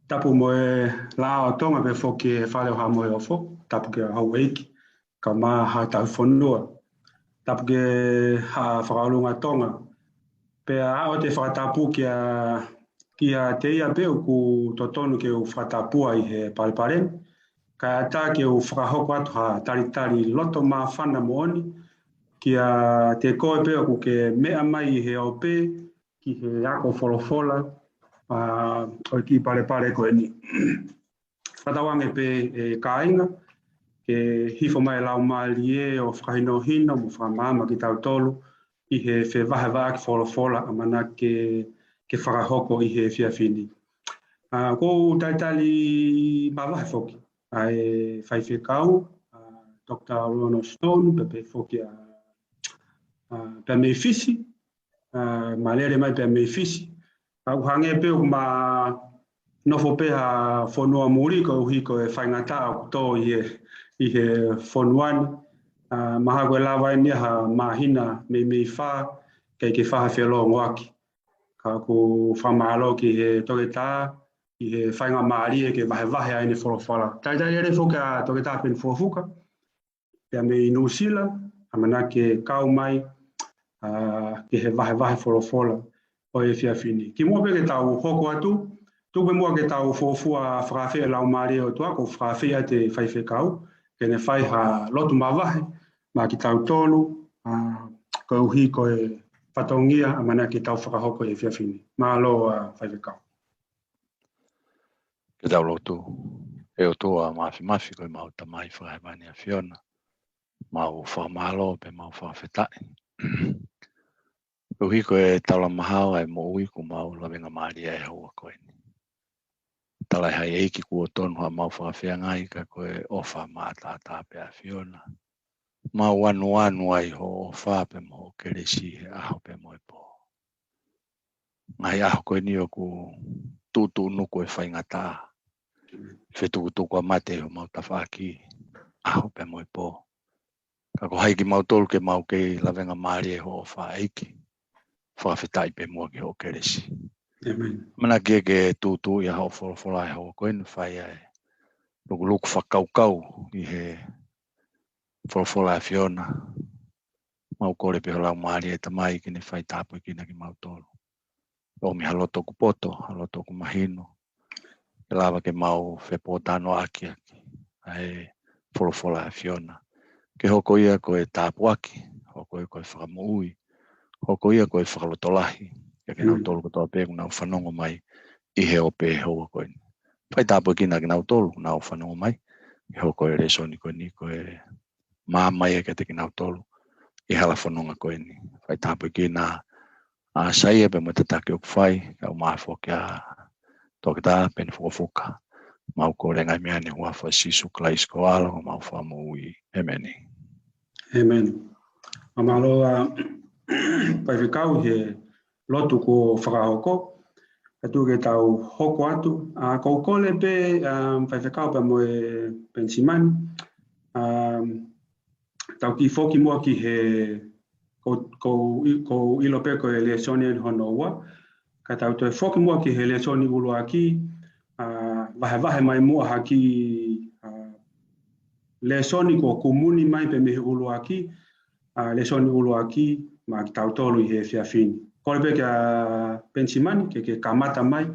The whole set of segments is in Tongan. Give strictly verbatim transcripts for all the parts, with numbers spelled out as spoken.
Tapu mo e lao ʻo Tonga pea foki e Fale ʻo Haʻa Moheofo. Tapu ki he houʻeiki, kae ʻumaʻā haʻa tauhi fonua. Tapu ki he Haʻa Fakaʻolunga Tonga. Pea ʻoatu e fakatapu kia, kiate ia pē ʻoku totonu ke u fakatapua ʻi he palepale ni. Kae ʻatā ke u fakahoko atu ha talitali loto māfana moʻoni kiate koe pē ʻoku ke meʻa mai ʻi he ope ki he ako folofola, ʻa, ʻo e kiʻi palepale ko eni. Fakatauange pē, ʻe kāinga, ke hifo mai e Laumālie ʻo fakahinohino mo fakamaama kitautolu ʻi he fevahevaheʻaki folofola ʻamanaki ke, ke fakahoko ʻi he efiafi ni. ʻA, ʻoku ou talitali mavahe foki ʻa e faifekau, ʻa, Doctor Ronald Stone, pea pehē foki ʻa, ʻa, pea mei Fisi, ʻa, mālele mai pea mei Fisi. ʻA, ʻoku hangē pē ʻoku ma nofo pē ha fonua muli koeʻuhi ko e faingataʻa ʻoku tō ʻi he, ʻi he fonua ni. ʻA, mahalo ko e lava eni ha māhina meimei fā, kae ʻikai ke fai ha felōngoaki. Ka ʻoku ou fakamālō ki he toketā, ʻi he faingamālie ke vahevahe ʻa ʻene folofola. Talitali lelei foki ʻa Toketā Peni Fukofuka, pea mei Nuʻusila, ʻamanaki ke kau mai, ʻa, ki he vahevahe folofola ʻo e efiafi ni. Kimuʻa pē ke tau hoko atu, tuku pē muʻa ke tau fuofua fakaafeʻi e Laumālie ʻo e ʻOtua, ʻoku ou fakaafeʻi atu e faifekau, ke ne fai ha lotu mavahe maʻa kitautolu, ʻa, koeʻuhi ko e fatongia ʻamanaki ke tau fakahoko ʻi he efiafi ni. Mālō, ʻa, faifekau. Ke tau lotu. ʻE ʻOtua Māfimafi, ko homau Tamai fakahēvani ʻAfiona, mau fakamālō pea mau fakafetaʻi. Koeʻuhi ko e taulama hao ʻa e moʻui kuo mau lavengamālie ai he houa ko eni. Tala ʻe hai ʻeiki kuo tonu haʻamau fakafeangai ka ko e ʻofa maʻataʻatā pē ʻAfiona. Mau anuanu ai hoʻo ʻofa pea mo hoʻo kelesi he ʻaho pea mo e pō. Ngaahi ʻaho ko eni ʻoku tuʻutuʻunuku e faingataʻa, fetukutuku ʻa mate ʻi homau tafaʻaki ʻaho pea mo e pō. Ka ko hai kimautolu ke mau kei lavengamālie hoʻo ʻofa ʻEiki. Fakafetaʻi pē muʻa ki hoʻo kelesi. ʻĒmeni. ʻAmanaki ke tūtuuʻi ʻa hoʻo folofola he houa ko eni, fai ʻa e lukuluku fakakaukau ʻi he folofola ʻa e ʻAfiona. Mau kole pē ho Laumālie Tamai ke ne fai tāpuekina kimautolu. ʻOmi ha loto ʻoku poto, ha loto ʻoku mahino. Ke lava ke mau fepōtalanoaʻaki ʻaki ʻa e folofola ʻa e ʻAfiona. Ke hoko ia ko e tāpuaki, hoko ia ko e fakamoʻui, hoko ia ko e fakalotolahi. Ka ke Mm. nautolu kotoa pē ʻoku nau fanongo mai ʻi he ope he houa ko eni. Fai tāpuekina kinautolu ʻoku nau fanongo mai. Ke hoko e lēsoni ko eni ko e maama ia kiate kinautolu ʻi he hala fononga ko eni. Fai tāpuekina ʻa Saia pea mo e tataki ʻoku fai, kae ʻumaʻā foki ʻa Toketā Peni Fukofuka. Mau kole e ngaahi meʻa ni he huafa ʻo Sīsū Kalaisi ko ho ʻAlo mo homau Fakamoʻui. ʻĒmeni. ʻĒmeni. Mālō ʻa faifekau he lotu kuo fakahoko. Ka tuku ke tau hoko atu. ʻA, ʻoku ou kole pē, ʻa, faifekau pea mo e Penisimani. ʻA, tau kiʻi foki muʻa ki he, ʻoku, ʻoku, ʻoku ou ʻilo pē ko e lēsoni eni hono ua. Ka tau toe foki muʻa ki he lēsoni ʻuluaki, ʻa, vahevahe mai muʻa ha kiʻi, ʻa, lēsoni kuo kumuni mai pē mei he ʻuluaki, ʻa, lēsoni ʻuluaki maʻa kitautolu ʻi he efiafi ni. Kole pē kia Penisimani, ke, ke kamata mai,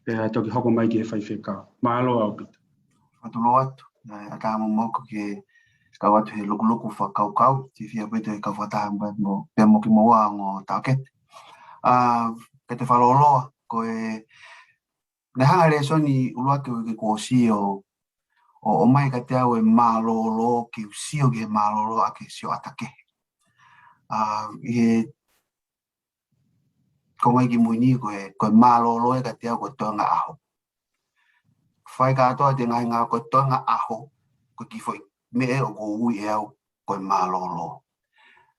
pea toki hoko mai ki he faifekau. Mālō ʻaupito. Fakatulou atu, ʻa, ʻatā mo moku ke kau atu he lukuluku fakakaukau, ke fia pē te kau fakataha pea mo, pea mo kimoua ongo taʻokete. ʻA, ke te fakalōloa, ko e, naʻe hanga e lēsoni ʻuluaki ʻo e uike kuo ʻosi ʻo, ʻo, ʻomai kiate au e mālōlō, ke u sio ki he mālōlō ʻaki e sioʻata kehe. ʻA, ʻi he, ko mai ki mui ni ko e, ko e mālōlō ʻe kiate au ko e toenga ʻaho. Fai kātoa ʻete ngaahi ngāue ko e toenga ʻaho, ko e kiʻi foʻi meʻa ʻoku ui ʻe au ko e mālōlō.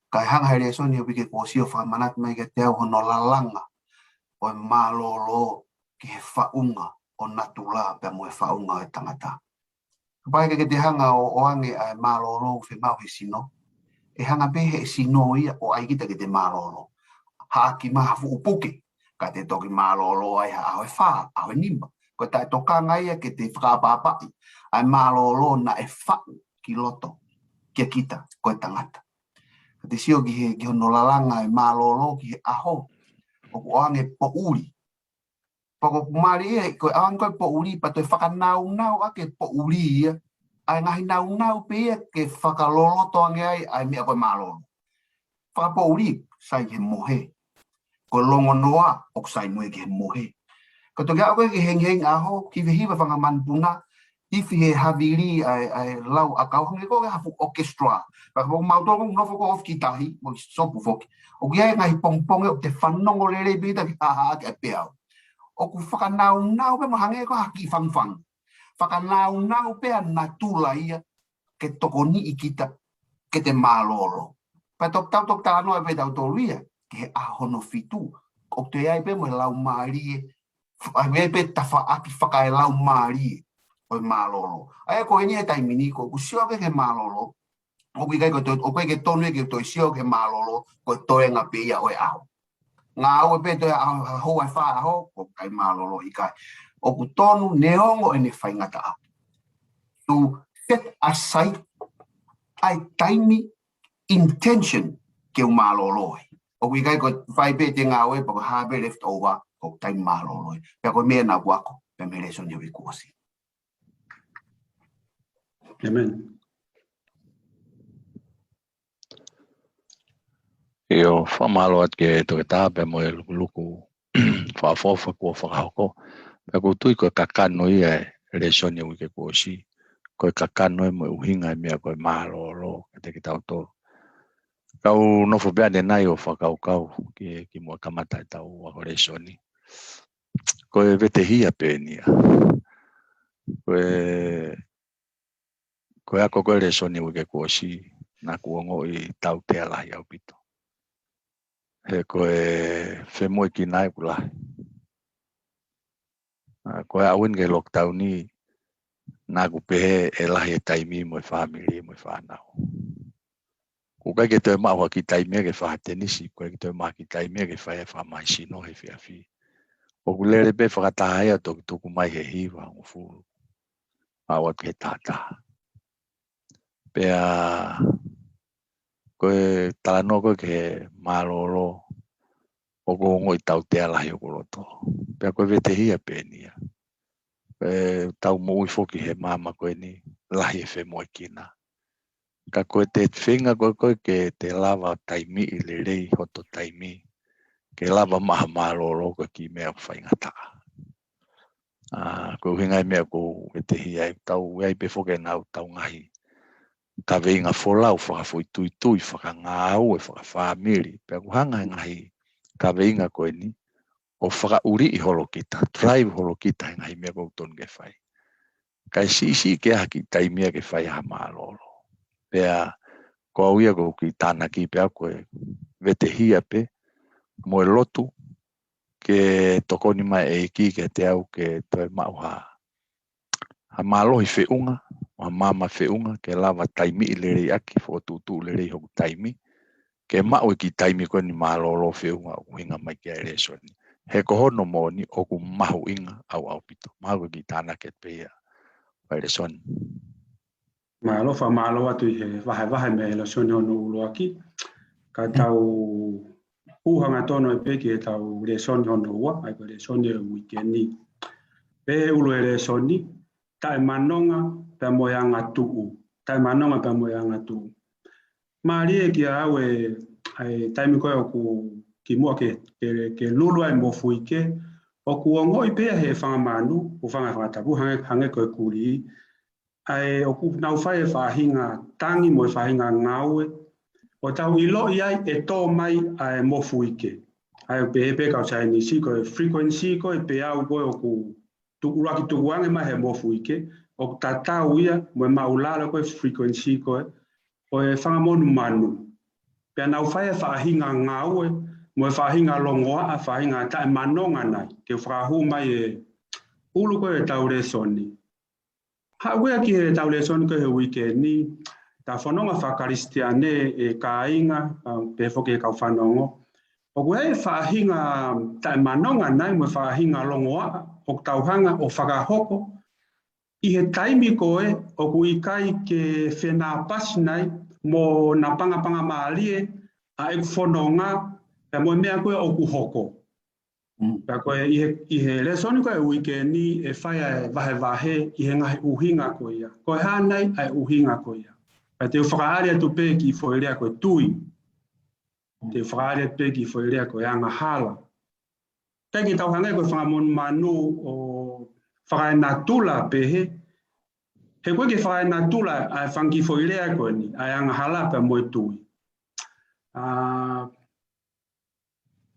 Kae hanga he lēsoni ʻo e uike kuo ʻosi ʻo fakamanatu mai kiate au hono lalanga ʻo e mālōlō ki he faʻunga ʻo natula pea mo e faʻunga ʻo e tangata. Kapau ke te hanga ʻo ʻoange ʻa e mālōlō ʻoku fiemaʻu he sino, ʻe hanga pē he sino ia ʻo ʻai kita ke te mālōlō. Haʻaki mai ha fuʻu puke, ka te toki mālōlō ai ha ʻaho ʻe fā, ʻaho ʻe nima. Ko e taʻetokanga ia ke te fakaʻapaʻapaʻi ʻa e mālōlō naʻe faʻu ki loto kia kita ko e tangata. Ka te sio ki he, ki hono lalanga e mālōlō ki he ʻaho ʻoku ʻoange poʻuli. Pea ko e mālie, ko e ʻoange ko e poʻuli, pea toe fakanaunau ʻa e poʻuli ia ʻa e ngaahi naunau pē ia ke fakaloloto ange ai ʻa e meʻa ko e mālōlō. Fakapoʻuli, sai he mohe. Ko e longonoa, ʻoku sai mo ia ki he mohe. Ka toki aʻu ko ē ki he hengihengi ʻaho, hivehiva fanga manupuna, ifi he havili ʻa e, ʻa e lau ʻakau hangē ko e ha fuʻu orchestra. Pea kapau ʻoku mau tō ko ē ʻo nofo ko ē ʻo ofi ki tahi, mo e sopu foki. ʻOku ʻi ai e ngaahi pongipongi ʻoku te fanongo lelei pē kita ki he haʻahaʻa ki ai pē au. ʻOku fakanaunau pē mo hangē ko ha kiʻi fangufangu. Fakanaunau pē ʻa natula ia ke tokoniʻi kita ke te mālōlō. Pea toki tau toki talanoa pē tautolu ia, ki he ʻaho hono fitu. ʻOku toe ʻi ai pē mo e laumālie, ʻa e meʻa pē tafaʻaki fakaelaumālie ʻo e mālōlō. ʻA ia ko eni he taimi ni ko ʻeku sio ki he mālōlō, ʻoku ʻikai ko e to-, ʻoku ʻikai ke tonu ia ke toe sio ki he mālōlō, ko e toenga pē ia ʻo e ʻaho. Ngāue pē toe ʻaho, ʻaho ʻe fā ʻaho, ʻoku ʻikai mālōlō ʻikai. ʻOku tonu neongo ʻene faingataʻa. To set aside ʻa e taimi intention ke u mālōlō ai. ʻOku ʻikai ko e fai pē ʻete ngāue pea ko e hā pē left over, ko e taimi mālōlō ai. Pea ko e meʻa naʻa ku ako, pea mei he lēsoni ʻo e uike kuo ʻosi. ʻĒmeni. ʻIo, fakamālō atu ki he toketā pea mo e lukuluku fakaʻofoʻofa kuo fakahoko. Pea ʻoku ou tui ko e kakano ia e lēsoni ʻo e uike kuo ʻosi. Ko e kakano ia mo e ʻuhinga e meʻa ko e mālōlō kiate kitautolu. Kau nofo pē ʻanenai ʻo fakakaukau ki, kimuʻa kamata ʻetau ako lēsoni. Ko e vetehia pē eni ia. Ko e, ko e ako ko ē lēsoni uike kuo ʻosi, naʻa ku ongoʻi tautea lahi ʻaupito. He ko e femoʻuekina ʻeku lahi. ʻA, ko e aʻu eni ki he lockdown ni, naʻa ku pehē ʻe lahi e taimi mo e fāmili, mo e fānau. ʻOku ʻikai ke toe maʻu ha kiʻi taimi ke fai ha tenisi, ʻoku ʻikai ke toe maʻu ha kiʻi taimi ke fai ha fakamahi sino he efiafi. ʻOku lele pē fakataha ia toki tuku mai he hiva hongofulu. Aʻu atu ki he tahataha. Pea ko e talanoa ko ē ki he mālōlō, ʻoku ou ongoʻi tautea lahi ʻoku loto. Pea ko e vetehia pē eni ia. ʻE tau moʻui foki he māmani ko eni, lahi e femoʻuekina. Ka ko e te feinga ko ē ko ē ke te lava taimiʻi lelei hoto taimi, ke lava maʻu ha mālōlō ko e kiʻi meʻa ʻoku faingataʻa. ʻA, ko e ʻuhinga e meʻa ʻoku ou vetehia ai, tau ʻi ai pē foki ʻenau tau ngaahi kaveinga folau, fakafoʻituitui, fakangāue, fakafāmili, pea ʻoku hanga he ngaahi kaveinga ko eni ʻo fakaʻuliʻi holo kita, drive holo kita he ngaahi meʻa ʻoku tonu ke fai. Kae siʻisiʻi ke ʻi ai ha kiʻi taimi ia ke fai ha mālōlō. Pea ko au ia ʻoku ou kiʻi tānaki pē au ko e vetehia pē mo e lotu ke tokoni mai e ʻEiki kiate au ke toe maʻu ha, ha mālohi feʻunga, ha maama feʻunga, ke lava taimiʻi lelei ʻaki, fokotuʻutuʻu lelei hoku taimi, ke maʻu e kiʻi taimi ko eni mālōlō feʻunga ʻoku ʻuhinga mai ki ai e lēsoni. He ko hono moʻoni ʻoku mahuʻinga ʻaupito. Mahalo ko e kiʻi tānaki atu pē ia ʻa e lēsoni. Mālō, fakamālō atu ʻi he vahevahe mei he lēsoni hono ʻuluaki. Ka tau hū hangatonu ai pē ki heʻetau lēsoni hono ua, ʻa ia ko e lēsoni e uike ni. Pehē ʻulu e lēsoni, taʻemanonga pea mo e angatuʻu. Taʻemanonga pea mo e angatuʻu. Mālie kiate au e, ʻa e taimi ko ē ʻoku kimuʻa ke, ke, ke lulu ai Mofuike, ʻoku ongoʻi pē ia he fanga manu, ʻo fanga, fanga tapu, hangē, hangē ko e kulī, ʻa e ʻoku nau fai e faʻahinga tangi mo e faʻahinga ngāue, ʻo tau ʻiloʻi ai ʻe tō mai ʻa e Mofuike. ʻA ia pehē pē kau saienisi ko e frequency ko ē peau ko ē ʻoku tuku ʻuluaki tukuange mai he Mofuike, ʻoku tatau ia mo e māʻulalo ko ē frequency ko ē ʻo e fanga monumanu. Pea nau fai e faʻahinga ngāue, mo e faʻahinga longoaʻa, faʻahinga taʻemanonga nai, ke fakahū mai e ʻulu ko ē ʻetau lēsoni. Haʻu ia ki heʻetau lēsoni ko ē he uike ni, ʻetau fononga fakakalisitiane ʻe kāinga, ʻa, pehē foki e kau fanongo. ʻOku ʻi ai e faʻahinga taʻemanonga nai mo e faʻahinga longoaʻa ʻoku tau hanga ʻo fakahoko ʻi he taimi ko ē ʻoku ʻikai ke fenāpasi nai mo napangapanga mālie ʻa ʻeku fononga, pea mo e meʻa ko ē ʻoku hoko. Mm. Pea ko e ʻi he, ʻi he lēsoni ko ē uike ni ʻe fai ʻa e vahevahe ʻi he ngaahi ʻuhinga ko ia. Ko e hā nai ʻa e ʻuhinga ko ia. Pea te u fakaʻali atu pē ki he foʻi lea ko e tui. Te u fakaʻali atu pē ki he foʻi lea ko e angahala. ʻIkai ke tau hangē ko e fanga monumanu ʻo fakaenatula pehē. He ʻoku ʻikai ke fakaenatula ʻa e fanga kiʻi foʻi lea ko eni, ʻa e angahala pea mo e tui. ʻA,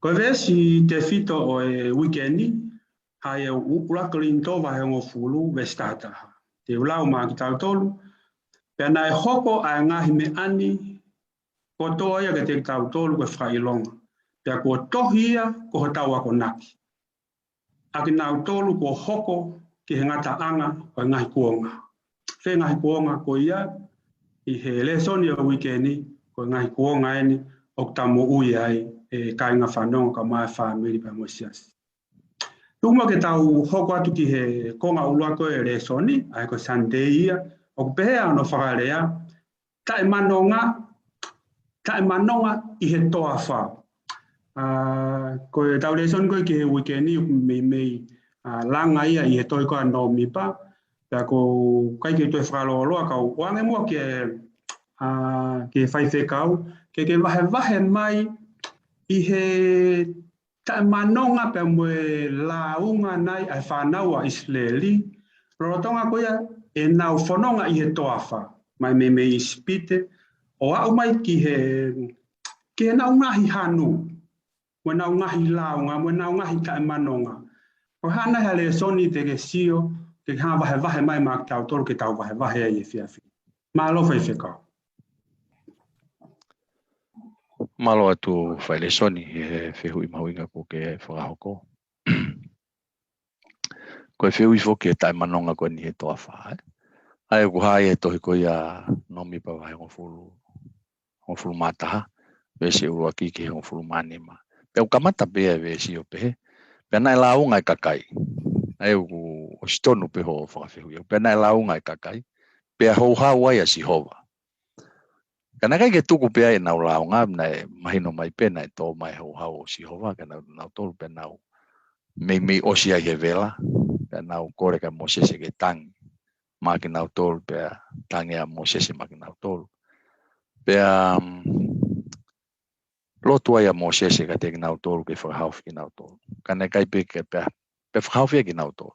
ko e veesi tefito ʻo e uike ni, ʻa ia ʻuluaki Kolinitō vahe hongofulu, veesi taha taha. Te u lau maʻa kitautolu, pea naʻe hoko ʻa e ngaahi meʻa ni kotoa ia kiate kitautolu ko e fakaʻilonga. Pea kuo tohi ia ko hotau akonaki. ʻA kinautolu kuo hoko ki he ngataʻanga ʻo e ngaahi kuonga. Fē ngaahi kuonga ko ia ʻi he lēsoni ʻo e uike ni, ko e ngaahi kuonga eni ʻoku tau moʻui ai e kāinga fanongo kae ʻumaʻā e fāmili pea mo e siasi. Tuku muʻa ke tau hoko atu ki he konga ʻuluaki ʻo e lēsoni, ʻa ia ko e Sunday ia, ʻoku pehē ʻa hono fakalea, taʻemanonga, taʻemanonga ʻi he toafa. ʻA, ko ʻetau lēsoni ko ē ki he uike ni, meimei, ʻa, langa ia ʻi he tohi ko ē ʻa Nōmipa, pea ʻoku ʻikai ke u toe fakalōloa ka u ʻoange muʻa ki he, ʻa, ki he faifekau, ke ke vahevahe mai ʻi he taʻemanonga pea mo e lāunga nai ʻa e fānau ʻa ʻIsileli, lolotonga ko ia ʻenau fononga ʻi he toafa, mai meimei ʻIsipite, ʻo aʻu mai ki he, ki heʻenau ngaahi hanu, mo ʻenau ngaahi lāunga, mo ʻenau ngaahi taʻemanonga. Ko e hā nai ha lēsoni te ke sio, te ke hanga vahevahe mai maʻa kitautolu ke tau vahevahe ai he efiafi ni. Mālō faifekau. Mālō atu failēsoni he fehuʻi mahuʻinga kuo ke fakahoko. Ko e fehuʻi foki he taʻemanonga ko eni he toafa, ē? ʻA ia ʻoku hā ia he tohi ko ia Nōmipa vahe hongofulu, hongofulu mā taha, veesi ʻuluaki ki he hongofulu mā nima. Pea ʻoku kamata pē ia e veesi ʻo pehē, pea naʻe lāunga e kakai. ʻA ia ʻoku ʻosi tonu pē hoʻo fakafehuʻi. Pea naʻe lāunga e kakai, pea houhau ai ʻa Sihova. Ka naʻe ʻikai ke tuku pē ai ʻenau lāunga, naʻe mahino mai pē naʻe tō mai e houhau ʻo Sihova, ka nau, nautolu pē nau meimei ʻosi ai he vela, pea nau kole kia Mōsese ke tangi maʻa kinautolu, pea tangi ʻa Mōsese maʻa kinautolu. Pea, um, lotu ai ʻa Mōsese kiate kinautolu ke fakahaofi kinautolu. Ka naʻe ʻikai pē ke pea, pea fakahaofi ai kinautolu.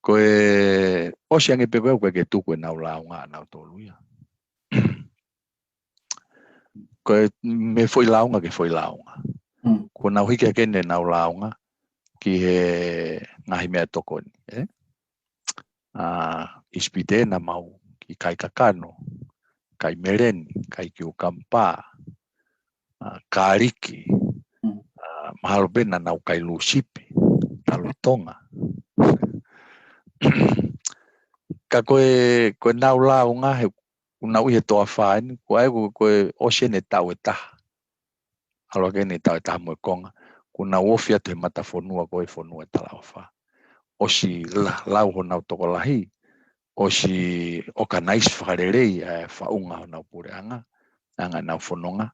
Ko e ʻosi ange pē ko ē ʻoku ʻikai ke tuku ʻenau lāunga ʻanautolu ia. Ko e mei he foʻi lāunga ki he foʻi lāunga. Mm. Kuo nau hiki hake ʻenau lāunga ki he ngaahi meʻatokoni, ē? ʻA, ʻIsipite naʻa mau kiʻi kai kakano, kai meleni, kai kiukamipa, ʻa, kāliki, Mm. ʻa, mahalo pē naʻa nau kai lūsipi, talu Tonga. Ka ko e, ko ʻenau lāunga he, ʻoku nau ʻi he toafa eni, ko e, ko e, ko e ʻosi eni e taʻu ʻe taha. ʻAlu hake eni e taʻu ʻe taha mo e konga, kuo nau ofi atu he matafonua ko e fonua ʻo e talaʻofa. ʻOsi la-, lau honau tokolahi, ʻosi ʻokanaisi fakalelei ʻa e faʻunga honau puleʻanga, anga ʻenau fononga.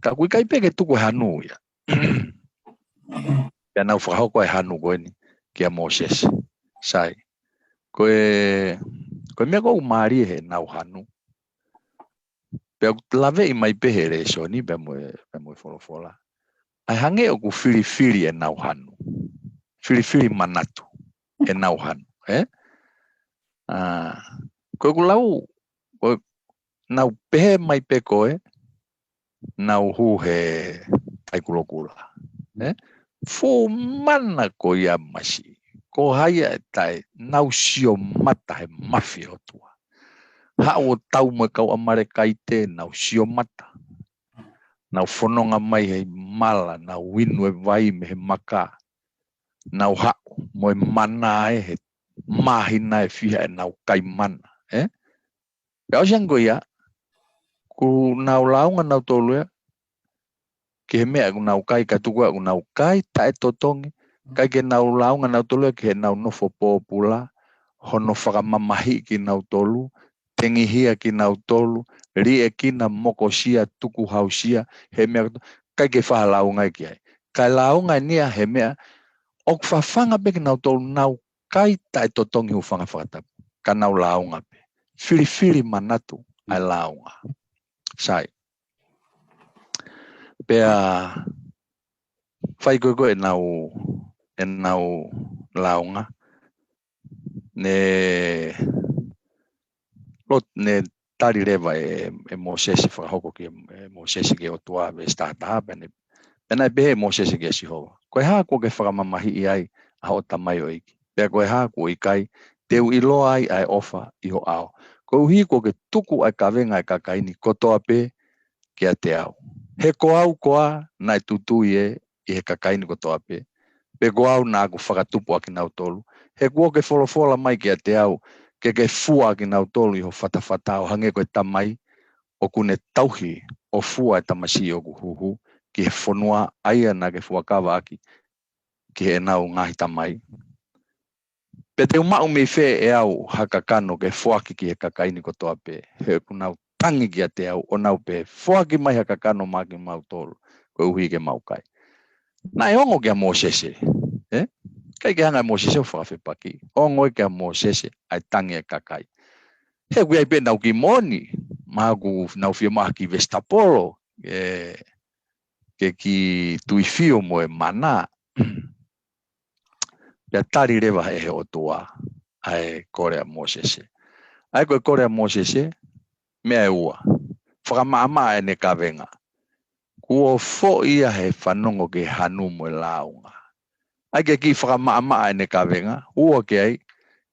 Ka ʻoku ʻikai pē ke tuku e hanu ia. Pea nau fakahoko e hanu ko eni kia Mōsese. Sai. Ko e, ko e meʻa ʻoku mālie heʻenau hanu. Pea ʻoku laveʻi mai pē he lēsoni pea mo e, pea mo e folofola. ʻA e hangē ʻoku filifili ʻenau hanu. Filifili manatu ʻenau hanu, ē? ʻA, ko ʻeku lau, ko e, nau pehē mai pē ko ē, nau hū he tai kulokula, ē? Fuʻu mana ko ia masi. Ko hai ʻe taʻe, nau sio mata he mafi ʻo e ʻOtua. Haʻu ʻo tau mo e kau ʻAmalekaite, nau sio mata. Nau fononga mai he mala, nau inu e vai mei he maka. Nau haʻu mo e mana ē he māhina ʻe fiha ʻenau kai mana, ē? Pea ʻosi ange ko ia, kuo nau lāunga nautolu ia ki he meʻa kuo nau kai, ka tuku ā kuo nau kai taʻetotongi, ʻikai ke nau lāunga nautolu ia ki heʻenau nofo pōpula, hono fakamamahiʻi kinautolu, tengihia kinautolu, liʻekina, mokosia, tukuhausia, he meʻa kotoa, ʻikai ke faʻa lāunga ia ki ai. Kae lāunga eni ia he meʻa, ʻoku fafanga pē kinautolu nau kai taʻetotongi, hūfanga he fakatapu, ka nau lāunga pē. Filifili manatu ʻa e lāunga. Sai. Pea fai ko ē ko ē ʻenau, ʻenau lāunga, ne, lo-, ne tali leva ʻe, ʻe Mōsese, fakahoko ki he, ʻe Mōsese ki he ʻOtua, veesi taha taha, pea ne, pea naʻe pehē ʻe Mōsese kia Sihova, ko e hā kuo ke fakamamahiʻi ai ʻa hoʻo tamaioʻeiki? Pea ko e hā kuo ʻikai te u ʻiloa ai ʻa e ʻofa ʻi ho ʻao, koeʻuhi kuo ke tuku ʻa e kavenga ʻa e kakai ni kotoa pē kiate au? He ko au koā naʻe tutui ē ʻi he kakai ni kotoa pē, pe ko au naʻa ku fakatupu ʻakinautolu? He kuo ke folofola mai kiate au ke ke fua ʻakinautolu ʻi ho fatafata, ʻo hangē ko e tamai ʻoku ne tauhi ʻo fua e tamasiʻi ʻoku huhu ki he fonua ʻa ia naʻa ke fuakava ʻaki ki heʻenau ngaahi tamai. Pea te u maʻu mei fē ʻe au ha kakano ke foaki ki he kakai ni kotoa pē? He ʻoku nau tangi kiate au, ʻo nau pehē, foaki mai ha kakano maʻa kimautolu, koeʻuhi ke mau kai. Naʻe ongo kia Mōsese, ē? ʻIkai ke hanga ʻe Mōsese ʻo fakafepaki. Ongo ē kia Mōsese ʻa e tangi ʻa e kakai. He ʻoku ʻi ai pē ʻenau kiʻi moʻoni, mahalo ʻoku nau fiemaʻu ha kiʻi vesitapolo, ē, ke kiʻi tuifio mo e mana. Pea tali leva ʻe he ʻOtua ʻa e kole ʻa Mōsese. ʻA ia ko e kole ʻa Mōsese, meʻa ʻe ua. Fakamaʻamaʻa ʻene kavenga. Kuo foʻi ia he fanongo ki he hanu mo e lāunga. ʻA ia ke kiʻi fakamaʻamaʻa ʻene kavenga, ua ki ai,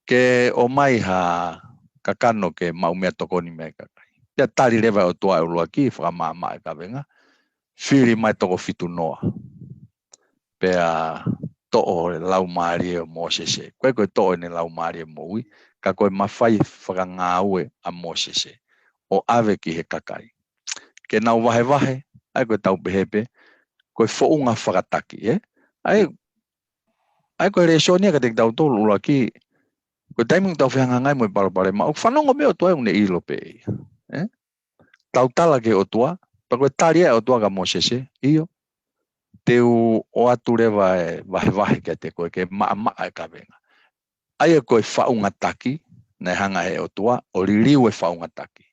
ke ʻomai ha kakano ke maʻu meʻatokoni mei he kakai. Pea tali leva ʻe he ʻOtua ʻa e ʻuluaki, fakamaʻamaʻa e kavenga, fili mai toko fitu noa. Pea toʻo e laumālie ʻo Mōsese. ʻIkai ko e toʻo ʻene laumālie moʻui, ka ko e mafai fakangāue ʻa Mōsese ʻo ʻave ki he kakai ke nau vahevahe, ʻa ia ko e tau pehē pē, ko e founga fakataki, ē? ʻA ia, ʻa ia ko e lēsoni ia kiate kitautolu ʻuluaki, ko e taimi ʻoku tau fehangahangai mo e palopalema, ʻoku fanongo pē ʻOtua ia ʻoku ne ʻilo pē ia, ē? Tau tala ki he ʻOtua, pea ko e tali ʻa e ʻOtua kia Mōsese, ʻio, te u ʻoatu leva e vahevahe kiate koe ke maʻamaʻa e kavenga. ʻA ia ko e faunga taki, naʻe hanga ʻe he ʻOtua ʻo liliu e faunga taki.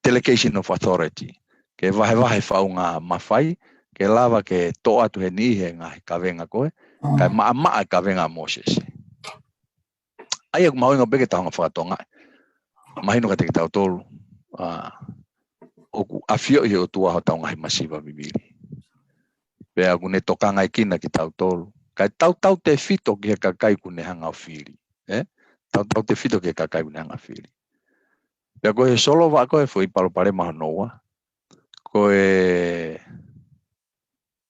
Delegation of authority. Ke vahevahe faunga mafai, ke lava ke toʻo atu he niʻihi e ngaahi kavenga ko ē, kae maʻamaʻa e kavenga ʻa Mōsese. ʻA ia ʻoku mahuʻinga pē ke tau hanga fakatokangaʻi. Mahino kiate kitautolu, ʻa, ʻoku ʻafioʻi ʻe he ʻOtua hotau ngaahi masiva vivili. Pea ʻoku ne tokangaekina kitautolu. Kae tautautefito ki he kakai ʻoku ne hanga ʻo fili. Ē? Tautautefito ki he kakai ʻoku ne hanga ʻo fili. Pea ko e solova ko e foʻi palopalema hono ua, ko e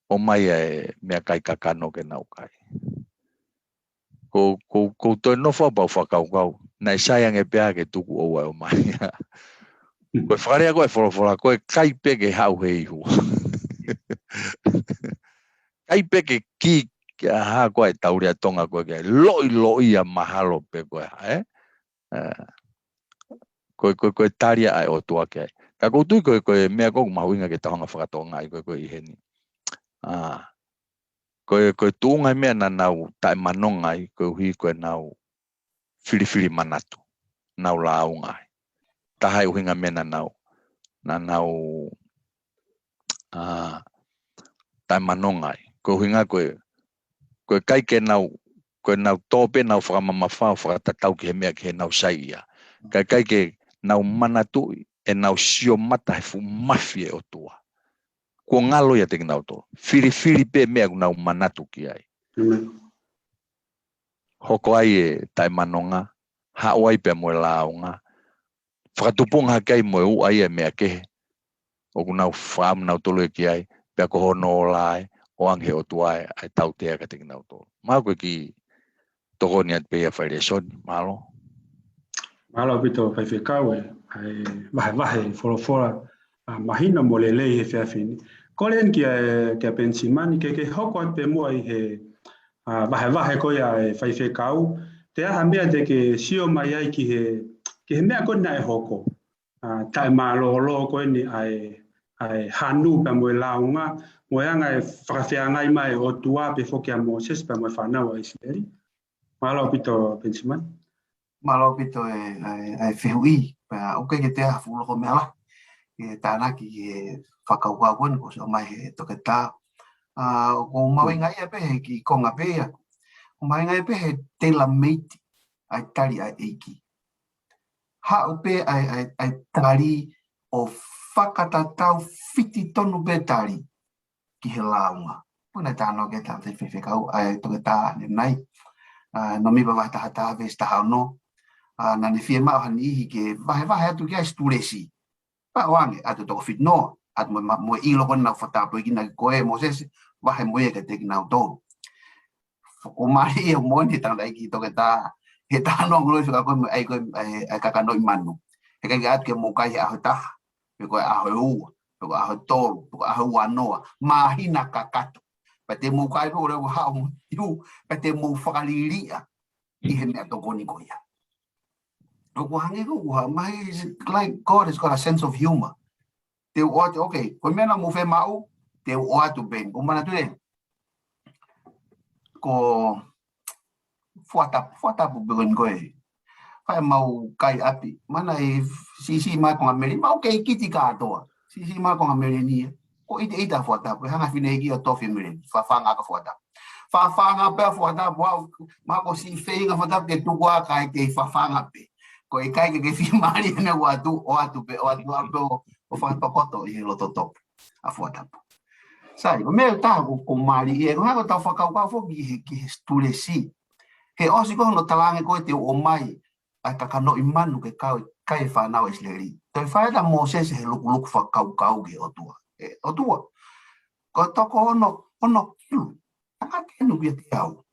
ʻomai ʻa e meʻakai kakano ke nau kai. Ko, ko, ko u toe nofo au pea u fakakaukau, naʻe sai ange pē ke tuku ʻo ʻomai. Ko e fakalea ko e folofola, ko e kai pē ke haʻu he ihu. Kai pē ke kī, ke hā ko e tau lea Tonga ko e ke loʻiloʻi ia mahalo pē ko e, ē? Ē, ko e, ko e, ko e tali ʻa e ʻOtua ki ai. Ka ʻoku ou tui ko e, ko e meʻa ʻoku mahuʻinga ke tau hanga fakatokangaʻi ko e, ko e ʻi heni. ʻA, ko e, ko e tuʻunga e meʻa naʻa nau taʻemanonga ai, koeʻuhi ko ʻenau filifili manatu, nau lāunga ai. Taha e ʻuhinga meʻa naʻa nau, naʻa nau, ʻa, taʻemanonga ai. Ko e ʻuhinga ko e, ko e ʻikai ke nau, ko ʻenau tō pē ʻenau fakamamafa ʻo fakatatau ki he meʻa ki heʻenau saiʻia. Ka ʻikai ke nau manatuʻi ʻenau sio mata he fuʻu mafi e ʻOtua. Kuo ngalo ia ʻiate kinautolu. Filifili pē meʻa ʻoku nau manatu ki ai. Hoko ai e taʻemanonga, haʻu ai pea mo e lāunga, fakatupunga hake ai mo e uʻa ia e meʻa kehe ʻoku nau fakaʻamu nautolu ia ki ai, pea ko hono ola ē, ʻoange ʻe he ʻOtua ē, ʻa e tautea kiate kinautolu. Mahalo ko e kiʻi tokoni atu pē ia fai lēsoni. Mālō. Mālō ʻaupito faifekau e, ʻa e vahevahe folofola, ʻa, mahino mo lelei he efiafi ni. Kole eni kia, kia Penisimani, ke ke hoko atu pē muʻa ʻi he, ʻa, vahevahe ko ia e faifekau, te ʻi ai ha meʻa te ke sio mai ai ki he, ki he meʻa ko ē naʻe hoko. ʻA, taʻemālōlō ko eni ʻa e, ʻa e hanu pea mo e lāunga, mo e anga e fakafeangai mai ʻOtua pea foki ʻa Mōsese pea mo e fānau ʻa ʻIsileli. Mālō ʻaupito Penisimani. Mālō ʻaupito e, e, e fehuʻi, pea ʻoku ʻikai ke toe ʻi ai ha fuʻu loko meʻa lahi ke tānaki ki he fakakaukau ko eni kuo ʻosi ʻomai he toketā. ʻA, ʻoku mahuʻinga ia pē he kiʻi konga pē ia. ʻOku mahuʻinga ia pē he tailor-made ʻa e tali ʻa e ʻEiki. Haʻu pē ʻa e, ʻa e, ʻa e tali ʻo fakatatau fiti tonu pē tali ki he lāunga. Puna tano ke tā te faifekau ʻa e toketā ʻanenai. ʻA, Nōmipa vahe taha taha veesi taha ono. ʻA, naʻa ne fiemaʻu ha niʻihi ke vahevahe atu ki ai e situlesi. Pea ʻoange ʻa e toko fiti noa, ʻa e mo, mo, mo e ʻilo ko ē naʻa nau fakatapuekina ki ai ʻe Mōsese, vahe mo ia kiate kinautolu. ʻOku mālie ia mo eni he tangataʻeiki toketā, he talanoa nguloi fika ko ē mo e ʻai ko ē, ʻa e, ʻa e kakanoʻi manu. Heʻikai ke ʻatu ke mou kai he ʻaho ʻe taha, pe ko e ʻaho ʻe ua, pe ko e ʻaho ʻe tolu, pe ko e ʻaho ʻe ua noa, māhina kakato. Pea te mou kai pē ʻo leva haʻu mo iu, pea te mou fakaliliʻa ʻi he meʻatokoni ko ia. ʻOku hangē ko ʻoku ha mai, is it like God has got a sense of humor. Te u ʻoatu, okay, ko e meʻa naʻa mou fiemaʻu, te u ʻoatu pē eni. ʻO manatuʻi ē, ko Fuatapu, Fuatapu pē ko eni ko ē. Fai mau kai ʻapi, mana e siʻisiʻi mai ko e ngaahi meleni, mau kei kiti kātoa. Siʻisiʻi mai ko e ngaahi meleni ia. Ko ʻiteʻita Fuatapu, ʻe hanga fine ki ʻo tofi meleni, fafanga ʻaki Fuatapu. Fafanga pē Fuatapu, ʻa, ma ko si feinga Fuatapu ke tuku ʻa kai ke fafanga pē. Ko e kai ke ke fiemālie ʻene ʻoatu, ʻoatu pē, ʻoatu ʻa pē ʻo, ʻo fakatokoto ʻi he loto topu ʻa Fuatapu. Sai, ʻo meʻa ʻe taha ʻoku, ʻoku mālie, ʻe, ko e hā ko ʻetau fakakaukau foki ki he, ki he situlesi. He ʻosi ko hono talaange ko ē te u ʻomai ʻa e kakanoʻi manu ke kau, kai e fānau ʻa ʻIsileli. Toe fai atu ʻa Mōsese he lukuluku fakakaukau ki he ʻOtua. ʻE, ʻOtua. Ko e toko ono, ono kilu. Tangata enu pia te au.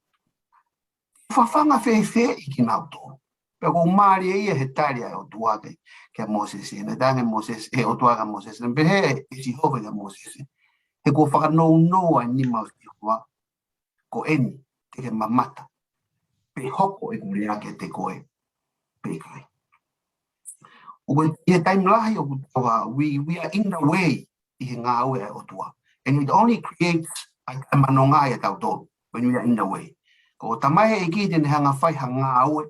Fafanga fēfeeʻi kinautolu. Pea ʻoku mālie ia he tali ʻa e ʻOtua ke, kia Mōsese. Naʻe talaange Mōsese, ʻe ʻOtua kia Mōsese. Naʻe pehē ʻe Sihova kia Mōsese. He kuo fakanounou ʻa e nima ʻo Sihova. Ko eni, te ke mamata. Pe hoko ʻeku lea kiate koe. Pe ʻikai. ʻOku ʻi he taimi lahi ʻoku tau, we, we are in the way ʻi he ngāue ʻa e ʻOtua. And it only creates a, a manonga ia tautolu when we are in the way. Ko e tamai ʻa e ʻEiki te ne hanga fai ha ngāue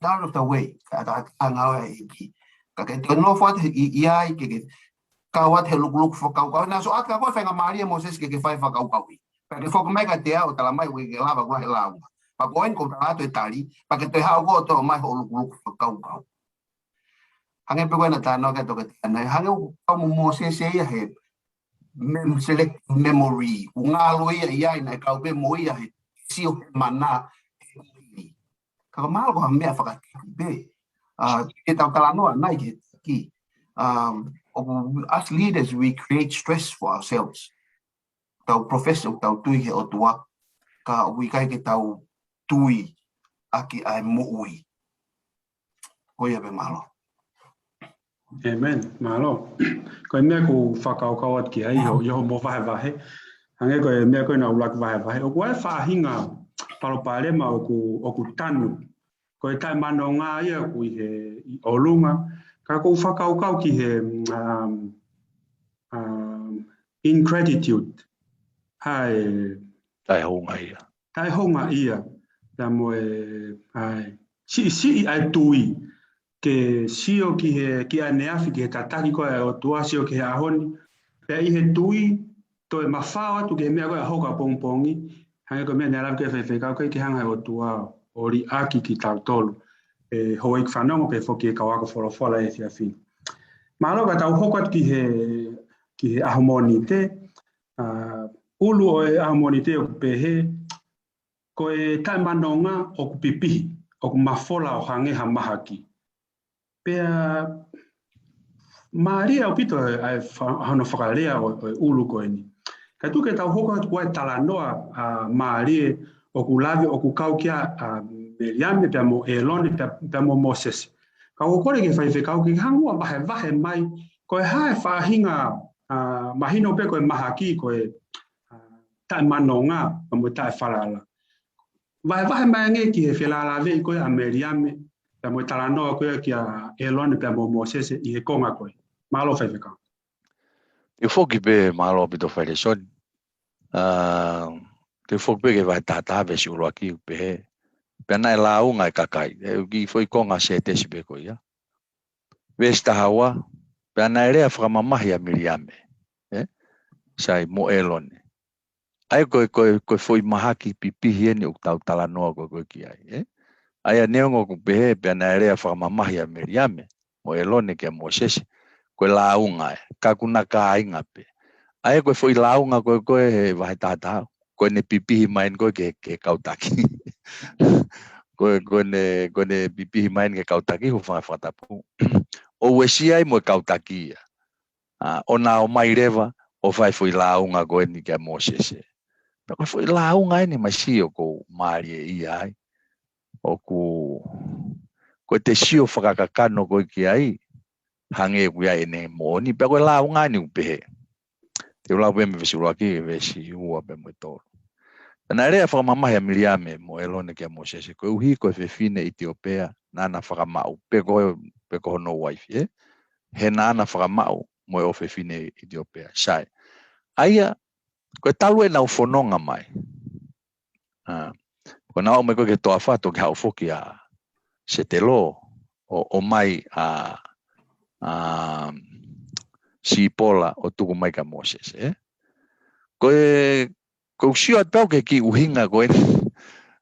out of the way, ka ʻata ʻata ngāue ʻa e ʻEiki. Ka ke toe nofo atu ʻi, ʻi ai, ke, ke kau atu he lukuluku fakakaukau. Naʻa sio atu ka ko e faingamālie ʻa Mōsese ke, ke fai fakakaukauʻi. Pea ke foki mai kiate au ʻo tala mai ʻoku ʻikai ke lava ʻoku lahi e lāunga. Pea ko eni ko e tala atu e tali, pea ke toe haʻu koe ʻo toe ʻomai hoʻo lukuluku fakakaukau. Hangē pē ko ena talanoa ki ai e toketā, hangē ʻoku kau mo Mōsese ia he mem-, selective memory, ʻoku ngalo ia ʻi ai naʻe kau pē mo ia he sio he mana, he kuhili. Ka ko e mahalo ko ha meʻa fakataki pē. ʻA, ke tau talanoa ʻanenai ki he taki. Um, ʻoku, as leaders, we create stress for ourselves. Tau profess ʻoku tau tui he ʻOtua, ka ʻoku ʻikai ke tau tui ʻaki ʻa e moʻui. Ko ia pē, mālō. ʻĒmeni, mālō. Ko e meʻa ʻoku ou fakakaukau atu ki ai, ʻi hoʻo, ʻi hoʻomo vahevahe. Hangē ko e meʻa ko ē naʻa ku ʻuluaki vahevahe. ʻOku ʻi ai e faʻahinga palopalema ʻoku, ʻoku tanu. Ko e taʻemanonga ia ʻoku ʻi he, ʻi ʻolunga. Ka ʻoku ou fakakaukau ki he, um, um, ingratitude. Hai. Taʻehoungaʻia. Taʻehoungaʻia. Pea mo e, ʻa e, siʻisiʻi ʻa e tui. Ke sio ki he, ki ʻaneafi, ki he tataki ko ē ʻa e ʻOtua, sio ki he ʻaho ni. Pea ʻi he tui, toe mafao atu ki he meʻa ko ē ʻa hoko ʻapongipongi. Hangē ko e meʻa naʻe lave ki ai e faifekau, ʻikai ke hanga ʻe he ʻOtua ʻo liʻaki kitautolu. ʻE houʻeiki fanongo pea foki e kau ako folofola he efiafi ni. Mālō, ka tau hoko atu ki he, ki he ʻaho Mōnite, ʻa, ʻulu ʻo e ʻaho Mōnite ʻoku pehē, ko e taʻemanonga ʻoku pipihi, ʻoku mafola ʻo hangē ha mahaki. Pea mālie ʻaupito ʻa e, ʻa e fa-, hono fakalea ʻo, ʻo e ʻulu ko eni. Ka tuku ke tau hoko atu ki he talanoa, ʻa, mālie ʻoku lave ʻoku kau ki ai, ʻa, Meliame pea mo ʻĒlone pea, pea mo Mōsese. Ka ʻoku ou kole ki he faifekau ke hanga ʻo vahevahe mai, ko e hā e faʻahinga, ʻa, mahino pē ko e mahaki, ko e, ʻa, taʻemanonga, pea mo e taʻefalala. Vahevahe mai ange ki he felālāveʻi ko ē ʻa Meliame, pea mo e talanoa ko ē kia ʻĒlone pea mo Mōsese ʻi he konga ko ē. Mālō faifekau. Te u foki pē, mālō ʻaupito Failesoni. ʻA, te u foki pē ki he vahe taha taha veesi ʻuluaki ʻoku pehē: Pea naʻe lāunga e kakai. ʻE, ʻoku kiʻi foʻi konga sētesi pē ko ia. Veesi taha ua: Pea naʻe lea fakamamahi ʻa Meliame, ē? Sai, mo ʻĒlone. ʻA ia ko e, ko e, ko e foʻi mahaki pipihi eni ʻoku tau talanoa ko ē, ko ē ki ai, ē? ʻA ia neongo ʻoku pehē, pea naʻe lea fakamamahi ʻa Meliame mo ʻĒlone kia Mōsese, ko e lāunga ē, ka ʻoku na kāinga pē. ʻA ia ko e foʻi lāunga ko ē, ko ē he vahe taha taha, ko ʻene pipihi mai eni ko ē ki he, ki he kau taki. Ko e, ko ʻene, ko ʻene pipihi mai eni ki he kau taki, hūfanga he fakatapu. ʻO uesia ai mo e kau taki ia. ʻA, ʻo na ō mai leva ʻo fai foʻi lāunga ko eni kia Mōsese. Pea ko e foʻi lāunga eni, masiʻi, ʻoku ou mālieʻia ai. ʻOku, ko ʻete sio fakakakano ko ē ki ai, hangē ʻoku ʻi ai ʻene moʻoni, pea ko e lāunga eni ʻoku pehē. Te u lau pē mei he veesi ʻuluaki ki he veesi ua pea mo e tolu. Pea naʻe lea fakamamahi ʻa Meliame mo ʻĒlone kia Mōsese, koeʻuhi ko e fefine ʻItiopea naʻa na fakamaʻu, pe ko, pe ko hono uaifi, ē? He naʻa na fakamaʻu mo e ʻofefine ʻItiopea. Sai. ʻA ia, ko e talu ʻenau fononga mai, ʻa, ko ʻenau aʻu mai ko ē ki he toafa, toki haʻu foki ʻa Setelo, ʻo, ʻomai ʻa, ʻa Sipola ʻo tuku mai kia Mōsese, ē? Ko e, ko u sio atu pē au ki he kiʻi ʻuhinga ko ē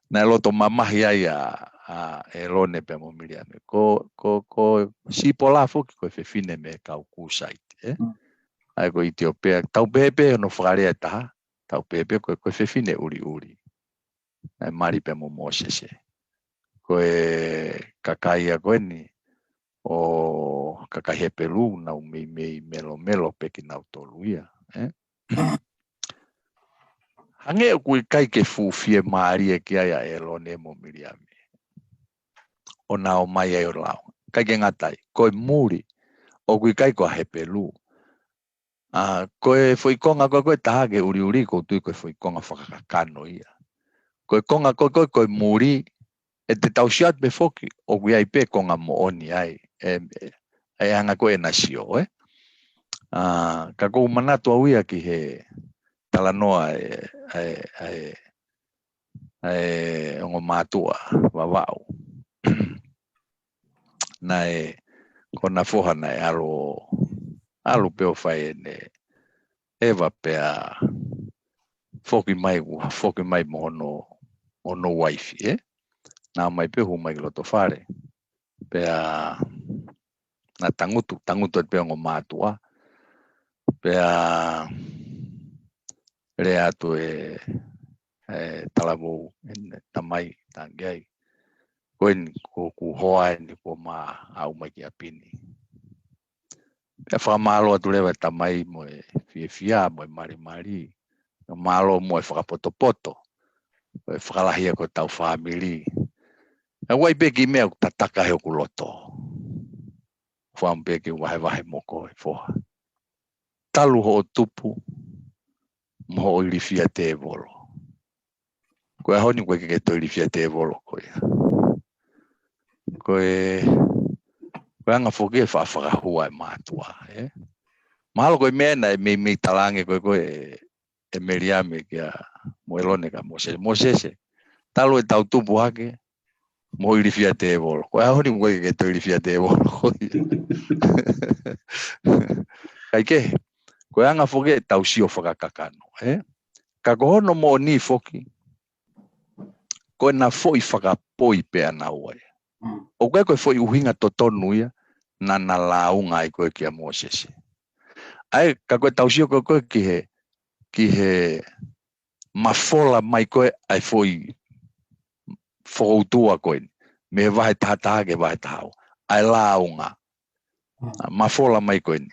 naʻe loto mamahi ai ʻa, ʻa ʻĒlone pea mo Meliame. Ko, ko, ko Sipola foki ko e fefine mei he kau Kūsaite, ē? Mm. ʻA ia ko ʻItiopea, tau pehē pē hono fakalea ʻe taha, tau pehē pē ko, ko e fefine ʻuliʻuli. Naʻe mali pea mo Mōsese. Ko e kakai ia ko eni ʻo e kakai Hepelū, nau meimei melomelo pē kinautolu ia, ē? Hangē ʻoku ʻikai ke fuʻu fiemālie ki ai ʻa ʻĒlone mo Meliame ʻo na ō mai ai ʻo lāunga. ʻIkai ke ngata ai, ko e muli, ʻoku ʻikai ko ha Hepelū. ʻA, ko e foʻi konga ko ē, ko e taha ki he ʻuliʻuli, ʻoku ou tui ko e foʻi konga fakakakano ia. Ko e konga ko ē, ko e, ko e muli, ʻe te tau sio atu pē foki, ʻoku ʻi ai pē konga moʻoni ai, ē, ē, ʻa e anga ko ē ʻena sio, ē. ʻA, ka ʻoku ou manatu au ia ki he talanoa ʻa e, ʻa e, ʻa e, ʻa e ongo mātuʻa Vavaʻu. Naʻe, ko ʻena foha naʻe ʻalu, ʻalu pē ʻo fai ʻene ʻeva pea foki mai, ʻo foki mai mo hono, hono uaifi, ē? Na ō mai pē, hū mai ki loto fale. Pea na tangutu, tangutu atu pē ongo mātuʻa. Pea lea atu e, e talavou, ʻene tamai, tangi ai. Ko eni, ko, ko e hoa eni kuo ma aʻu mai ki ʻapi ni. Pea fakamālō atu leva e tamai mo e fiefia, mo e malimali. Mālō mo e fakapotopoto. Ko e fakalahi ia ko ʻetau fāmili. ʻOku ʻi ai pē kiʻi meʻa ʻoku tataka he hoku loto. Fakaʻamu pē ke vahevahe mo koe, foha. Talu hoʻo tupu, mo hoʻo ilifia tēvolo. Ko e ʻaho ni ʻoku ʻikai ke toe ilifia tēvolo koe ia. Ko e, ko e anga foki e faʻa fakahua e mātuʻa, ē? Mahalo ko e meʻa naʻe meimei talaange ko ē, ko ē, ʻe Meliame kia, mo ʻĒlone kia Mōsese. Mōsese, talu ʻetau tupu hake, mo hoʻo ilifia tēvolo. Ko e ʻaho ni ʻoku ʻikai ke toe ilifia tēvolo koe ia. Kae kehe, ko e anga foki ʻetau sio fakakakano, ē? Ka ko hono moʻoni foki, ko ʻena foʻi fakapoi pē ʻanaua ia. Mm. ʻOku ʻikai ko e foʻi ʻuhinga totonu ia naʻa na lāunga ai ko ē kia Mōsese. ʻA ia, ka ko ʻetau sio ko ē, ko ē ki he, ki he mafola mai ko ē ʻa e foʻi fokoutua ko eni, mei he vahe taha taha ki he vahe taha ua, ʻa e lāunga. Mm. ʻA, mafola mai ko eni.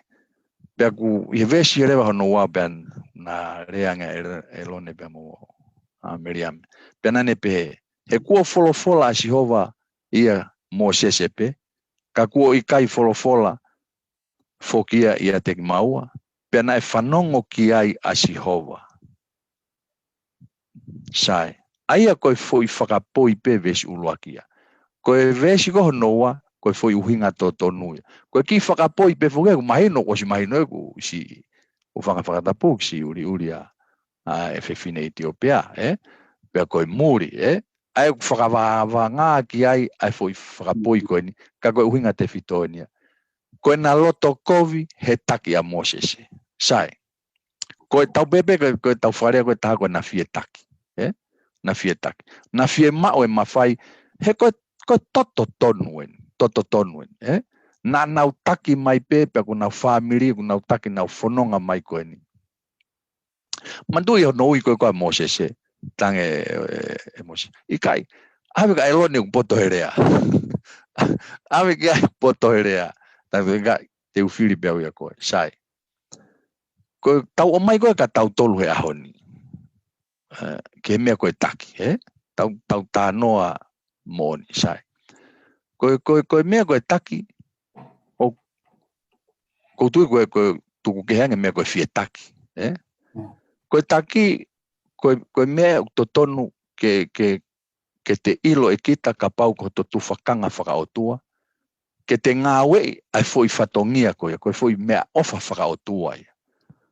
Pea ʻoku ʻi he veesi leva hono ua pea na lea ange ʻa ʻĒ-, ʻĒlone pea mo, ʻa, Meliame. Pea naʻa ne pehē, He kuo folofola ʻa Sihova ia Mōsese pē, ka kuo ʻikai folofola foki ia ʻiate kimaua, pea naʻe fanongo ki ai ʻa Sihova. Sai. ʻA ia ko e foʻi fakapoi pē veesi ʻuluaki ia. Ko e veesi ko hono ua, ko e foʻi ʻuhinga totonu ia. Ko e kiʻi fakapoi pē foki ia, ʻoku mahino, ʻosi mahino ʻeku siʻi, ʻoku fanga fakatapu, siʻi ʻuliʻuli ʻa, ʻa e fefine ʻItiopea, ē? Pea ko e muli, ē? ʻA ia ʻoku fakavāvānga ki ai, ʻa e foʻi fakapoi ko eni, ka ko e ʻuhinga tefito eni ia. Ko ʻena loto kovi he taki ʻa Mōsese. Sai. Ko e tau pēpē, ko e, ko e tau fakalea ko e taha ko e na fie taki. Ē? Na fie taki. Na fie maʻu e mafai, he ko e, ko e toto tonu eni, toto tonu eni, ē? Naʻa nau taki mai pē, pea ko ʻenau fāmili, ko ʻenau taki nau fononga mai ko eni. Manatuʻi hono ui ko ē ko ē ʻa Mōsese, tange, ē, ē, Mōsese. ʻIkai, ʻave kia ʻĒlone ʻoku poto he lea. ʻAve ki ai ʻoku poto he lea. Tange ʻikai, te u fili pē au ia koe. Sai. Ko e tau ʻomai ko ē kia tautolu he ʻaho ni. Ē, ki he meʻa ko e taki, ē? Tau, tau talanoa moʻoni, sai. Ko e, ko e, ko e meʻa ko e taki, ʻoku ou tui ko e, ko e tuku kehe ange meʻa ko e fie taki, ē? Mm. Ko e taki, ko e, ko e meʻa ʻoku totonu ke, ke, ke te ʻilo ʻe kita kapau ko hoto tufakanga fakaʻotua, ke te ngāueʻi ʻa e foʻi fatongia ko ia, ko e foʻi meʻaʻofa fakaʻotua ia.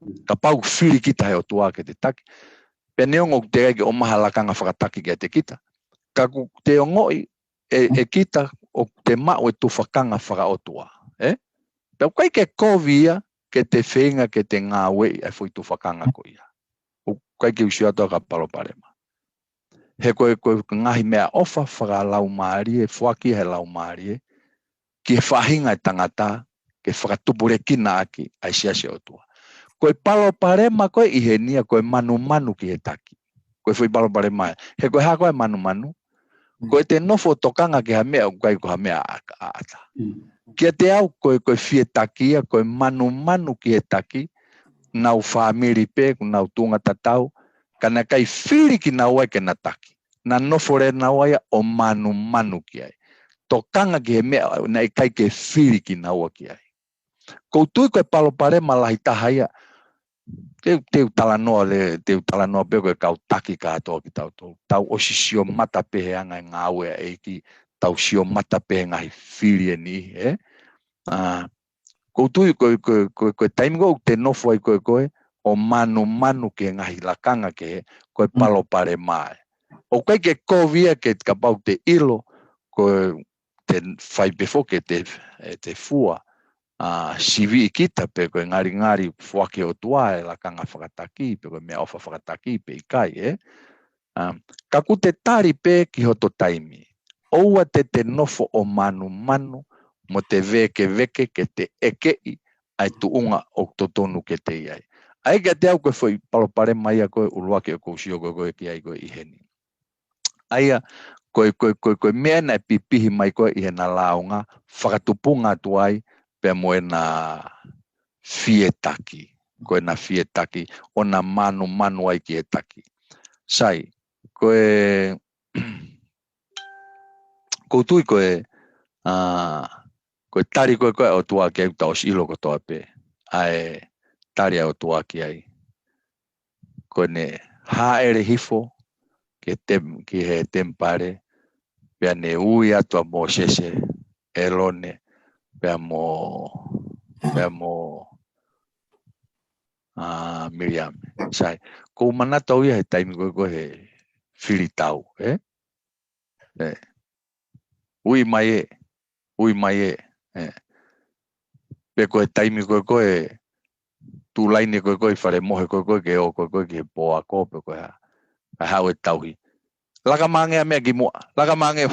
Mm. Kapau fili kita he ʻOtua ke te taki, pea neongo ʻoku teʻeki ai ke ʻomai ha lakanga fakataki kiate kita, ka ʻoku te ongoʻi ʻe, ʻe kita ʻoku te maʻu e tufakanga fakaʻotua, ē? Pea ʻoku ʻikai ke kovi ia ke te feinga ke te ngāueʻi ʻa e foʻi tufakanga ko ia. ʻOku ʻikai ke u sio atu au ki ha palopalema. He ko e, ko e ngaahi meʻaʻofa fakalaumālie, foaki he laumālie, ki he faʻahinga ʻo e tangata, ke fakatupulekina ʻaki ʻa e siasi ʻo e ʻOtua. Ko e palopalema ko ē ʻi heni ia, ko e manumanu ki he taki. Ko e foʻi palopalema ia. He ko e hā ko ē ʻa e manumanu? Mm. Ko ʻete nofo ʻo tokanga ki ha meʻa ʻoku ʻikai ko ha meʻa ʻa, ʻa, ʻaʻata. Mm. Kiate au, ko e, ko e fie taki ia, ko e manumanu ki he taki, nau fāmili pē, ko ʻenau tuʻunga tatau, ka naʻe ʻikai fili kinaua ia ke na taki. Na nofo leva naua ia ʻo manumanu ki ai. Tokanga ki he meʻa naʻe ʻikai ke fili kinaua ki ai. ʻOku ou tui ko e palopalema lahi taha ia. Te u, te u talanoa leva, te u talanoa pē ko e kau taki kātoa kitautolu. Tau ʻosi sio mata pē he anga e ngāue ʻa e ʻEiki, tau sio mata pē he ngaahi fili ʻe niʻihi, ē? ʻA, ʻoku ou tui ko e, ko e, ko e, ko e taimi ko ē ʻoku te nofo ai ko ē ko ē, ʻo manumanu ki he ngaahi lakanga kehe, ko e Mm. palopalema ia. ʻOku ʻikai ke kovi ia ke kapau te ʻilo, ko e te fai pē foki ʻete, ʻete fua, ʻa, siviʻi kita pe ko e ngalingali foaki ʻe he ʻOtua e lakanga fakataki, pe ko e meʻaʻofa fakataki, pe ʻikai, ē? ʻA, ka ʻoku te tali pē ki hoto taimi. ʻOua te te nofo ʻo manumanu mo te vēkeveke ke te ʻekeʻi ʻa e tuʻunga ʻoku totonu ke te ʻi ai. ʻA ia kiate au ko e foʻi palopalema ia ko e ʻuluaki ʻoku ou sio ko ē ko ē ki ai ko ē ʻi heni. ʻA ia, ko e, ko e, ko e, ko e meʻa naʻe pipihi mai ko ē ʻi heʻena lāunga, fakatupunga atu ai, pea mo ʻena fie taki. Ko ʻena fie taki, ʻo na manumanu ai ki he taki. Sai, ko e, ʻoku ou tui ko e, ʻa, ko e tali ko ē ko ē ʻa e ʻOtua ki ai ʻoku tau ʻosi ʻilo kotoa pē. ʻA e tali ʻa e ʻOtua ki ai. Ko ʻene hāʻele hifo ki he tem-, ki he temipale, pea ne ui atu ʻa Mōsese, ʻĒlone, pea mo, pea mo, ʻa, Miliame. Sai, ʻoku ou manatu au ia he taimi ko ē ko ē he fili tau, ē? ʻE. Ui mai ē, ui mai ē, ē. Pe ko e taimi ko ē ko ē, tuʻu laine ko ē ko ē ʻi fale mohe ko ē ko ē ke ō ko ē ko ē ki he pō ako, pe ko e hā. Ka haʻu e tauhi. Laka mai ange ʻa meʻa ki muʻa, laka mai ange.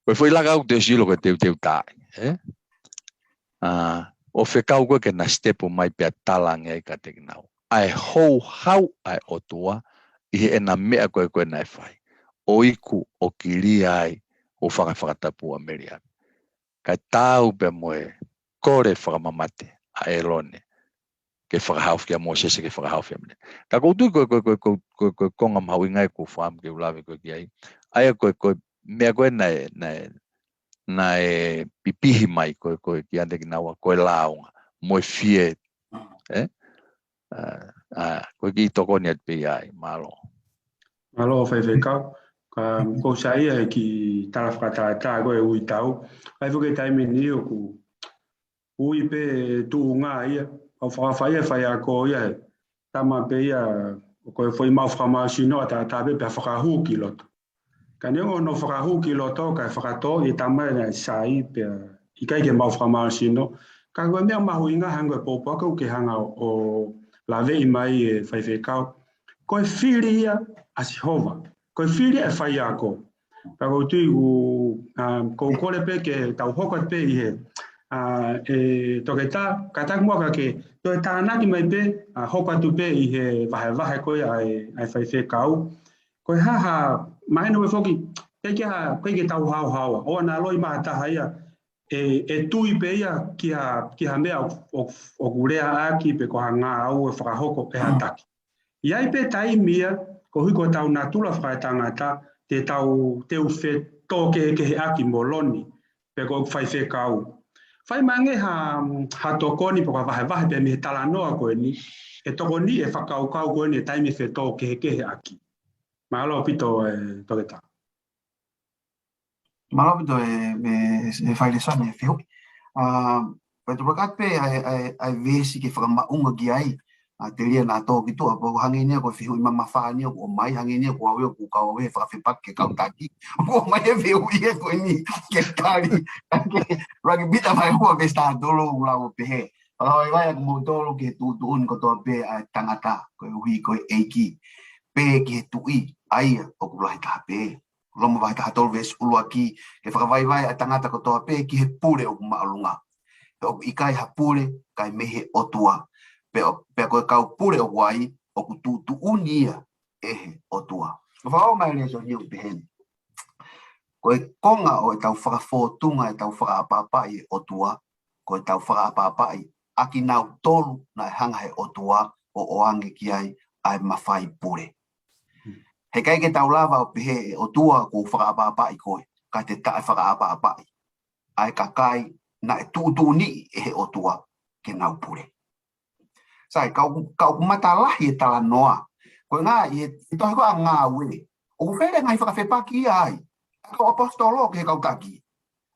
Ko e foʻi laka ʻoku te ʻosi ʻilo ko e teuteu taaʻi, ē? ʻA, ʻo fekau ko ē ke na sitepu mai pea tala ange ai kiate kinaua ʻa e houhau ʻa e ʻOtua ʻi heʻena meʻa ko ē ko ē naʻe fai. ʻO iku ʻo kilia ai ʻo fanga fakatapu ʻa Meliame. Kae taau pea mo e kole fakamamate ʻa ʻĒlone. ke fakahaofi kia Mōsese ke fakahaofi ʻa Midiani. Ka ʻoku ou tui ko e, ko e, ko e, ko e, ko e, ko e konga mahuʻinga ia ʻoku ou fiemaʻu ke u lave ko ē ki ai. ʻA ia ko e, ko e meʻa ko ē naʻe, naʻe, naʻe pipihi mai ko e, ko e kiate kinaua, ko e lāunga, mo e fie, ē? ʻA, ʻa, ko e kiʻi tokoni atu pē ia ai, mālō. Mālō faifekau, ka ʻoku ou saiʻia he kiʻi tala fakatātā ko e uitau. ʻAi foki e taimi ni ʻoku ui pē tuʻunga ia, ʻoku fakafai ia faiako ia he tama pē ia, ʻo ko e foʻi maʻu fakamālohisino ʻataʻatā pē pea fakahū ki loto. Ka neongo hono fakahū ki loto, kae fakatō e tama naʻe sai pea ʻikai ke maʻu fakamālohisino. Ka ko e meʻa mahuʻinga hangē ko e pōpoaki ʻoku ke hanga ʻo, ʻo laveʻi mai e faifekau. Ko e fili ia ʻa Sihova. Ko e fili ia e faiako. Pea ʻoku ou tui ʻoku, ʻa, ʻoku ou kole pē ke tau hoko atu pē ʻi he, ʻa, ʻe Toketā, kātaki muʻa kae ke toe tānaki mai pē, ʻa, hoko atu pē ʻi he vahevahe ko ia ʻa e, ʻa e faifekau. Ko e hā ha, mahino pē foki, ʻikai ke ha, ʻikai ke tau haohaoa. ʻOua naʻa loi mai ha taha ia, ʻe, ʻe tui pē ia ki ha, ki ha meʻa ʻo, ʻo, ʻoku leaʻaki pe ko ha ngāue fakahoko ʻe ha taki. ʻI ai pē taimi ia, koeʻuhi ko ʻetau natula fakaetangata, te tau, te u fetōkehekeheʻaki mo Loni, pe ko e faifekau. Fai mai ange ha, ha tokoni pe ko ha vahevahe pē mei he talanoa ko eni, ʻe tokoni e fakakaukau ko eni e taimi fetōkehekeheʻaki. Mālō ʻaupito e Toketā. Mālō ʻaupito e, e, e Failēsoni e fehuʻi. ʻA, pea tupulaki pē ʻa e, ʻa e, ʻa e veesi ke fakamaʻunga ki ai, ʻa, telia naʻa tō ki tuʻa, pea ʻoku hangē ni ia ko e fehuʻi mamafa ni ʻoku ʻomai, hangē ni ia ko au ia ʻoku kau au he fakafepaki ki he kau taki. ʻOku ʻomai e fehuʻi ia ko eni ke tali. Ke, Rakipita vahe ua veesi taha tolu ʻoku lau ʻo pehē. Fakavaivai ʻa kimoutolu ki he tuʻutuʻuni kotoa pē ʻa e tangata, koeʻuhi ko e ʻEiki, pe ki he tuʻi, ʻa ia ʻoku lahi taha pē. Loma vahe taha tolu veesi ʻuluaki, ke fakavaivai ʻa e tangata kotoa pē ki he pule ʻoku māʻolunga. He ʻoku ʻikai ha pule, kae mei he ʻOtua. Pea ʻo, pea ko e kau pule ʻoku ai, ʻoku tuʻutuʻuni ia ʻe he ʻOtua. Ka fakaʻosi mai e lēsoni ʻoku pehē ni. Ko e konga ʻo ʻetau fakafōtunga, ʻetau fakaʻapaʻapaʻi e ʻOtua, ko ʻetau fakaʻapaʻapaʻi ʻa kinautolu naʻe hanga he ʻOtua ʻo ʻoange ki ai ʻa e mafai pule. He ʻikai ke tau lava ʻo pehē ʻe ʻOtua ʻoku ou fakaʻapaʻapaʻi koe, ka te taʻefakaʻapaʻapaʻi ʻa e kakai naʻe tuʻutuʻuniʻi ʻe he ʻOtua ke nau pule. Sai, ka ʻoku, ka ʻoku matalahi e talanoa. Ko e ngaahi, ʻi he, ʻi he tohi ko ē ʻa Ngāue, ʻoku fele ngaahi fakafepaki ia ai. ʻA e kau ʻaposetolo ki he kau taki.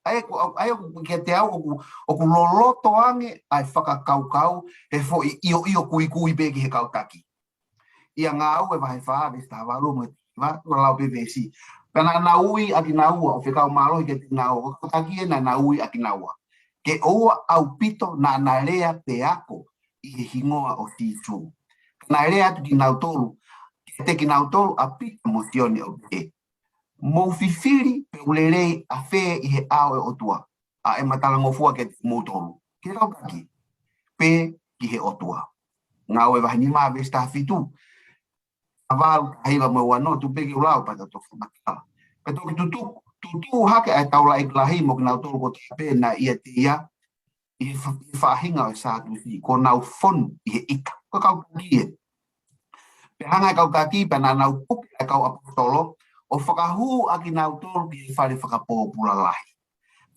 ʻA ia ʻoku, ʻa ia ʻoku kiate au ʻoku, ʻoku loloto ange ʻa e fakakaukau he foʻi ʻioʻio kuikui pē ki he kau taki. ʻI he Ngāue vahe fā veesi taha valu mo e hiva, ʻoku lau pē veesi. Pea naʻa nau ui ʻa kinaua ʻo fekau mālohi kiate kinaua, ko e kau taki ē naʻa nau ui ʻa kinaua. Ke ʻoua ʻaupito naʻa na lea pe ako ʻi he hingoa ʻo Sīsū. Naʻe lea atu kinautolu, kiate kinautolu ʻa Pita mo Sione ʻo pehē, mou fifili pe ʻoku lelei ʻafē ʻi he ʻao ʻo e ʻOtua, ʻa ʻema talangofua kiate kimoutolu, ki he kau taki, pe ki he ʻOtua. Ngāue vahe nima veesi taha fitu, taha valu, taha hiva mo e ua noa, tuku pē ke u lau pea tau toki fakamatala. Pea toki tutuku, tutuku hake ʻa e taulaʻeiki lahi mo kinautolu kotoa pē naʻe ʻiate ia, ʻi he fa-, ʻi he faʻahinga ʻo e Sātusi, kuo nau fonu ʻi he ʻita. Ko e kau taki ē. Pea hanga ʻe he kau taki, pea naʻa nau puke ʻa e kau ʻaposetolo, ʻo fakahū ʻa kinautolu ki he fale fakapōpula lahi.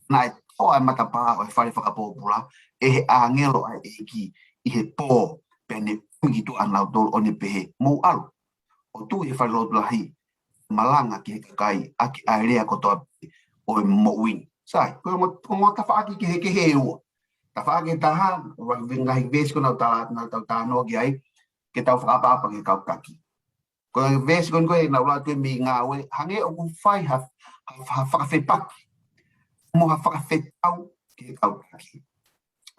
Naʻe toʻo ʻa e matapā ʻo e fale fakapōpula ʻe he ʻāngelo ʻa e ʻEiki ʻi he pō, pea ne ui ki tuʻa ʻa kinautolu ʻo ne pehē, mou ʻalu ʻo tuʻu ʻi he fale lotu lahi, malanga ki he kakai ʻaki ʻa e lea kotoa pē ʻo e moʻui ni. Sai, ko e ongo, ongo tafaʻaki kehekehe ʻe ua. Tafaʻaki ʻe taha, ʻoku ʻi ai e ngaahi veesi ko ē naʻa tau tala, naʻa tau talanoa ki ai, ke tau fakaʻapaʻapa ki he kau taki. Ko e veesi ko eni ko ē naʻa ku lau atu ē mei Ngāue, hangē ʻoku fai ha, ha, ha fakafepaki mo ha fakafetau ki he kau taki.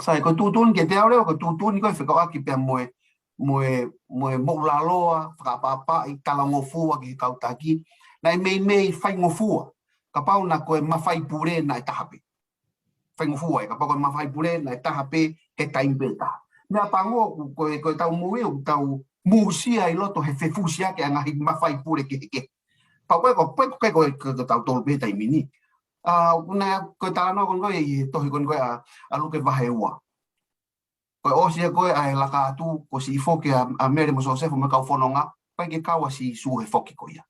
Sai, ko e tuʻutuʻuni kiate au leva, ko e tuʻutuʻuni ko ē fekauʻaki pea mo e, mo e, mo e moʻulaloa, fakaʻapaʻapaʻi, talangofua ki he kau taki, naʻe meimei faingofua, kapau naʻe ko e mafai pule naʻe taha pē. Faingofua ē, kapau ko e mafai pule naʻe taha pē, he taimi pē taha. Meʻapango, ko e, ko e tau moʻui, ʻoku tau mūsia ʻi loto he fefusiaki ʻa e ngaahi mafai pule kehekehe. Pea ko e, ko e, ko e, ko e, ko e, ko e tau tolu pē taimi ni. ʻA, ʻoku na, ko e talanoa ko eni ko ē ʻi he tohi ko eni ko ē ʻa, ʻa Luke vahe ua. Ko e ʻosi ia ko ē ʻa e laka atu, ko siʻi foki ʻa, ʻa Mele mo Sosefo mo e kau fononga, ʻikai ke kau ʻa Sīsū he foki ko ia.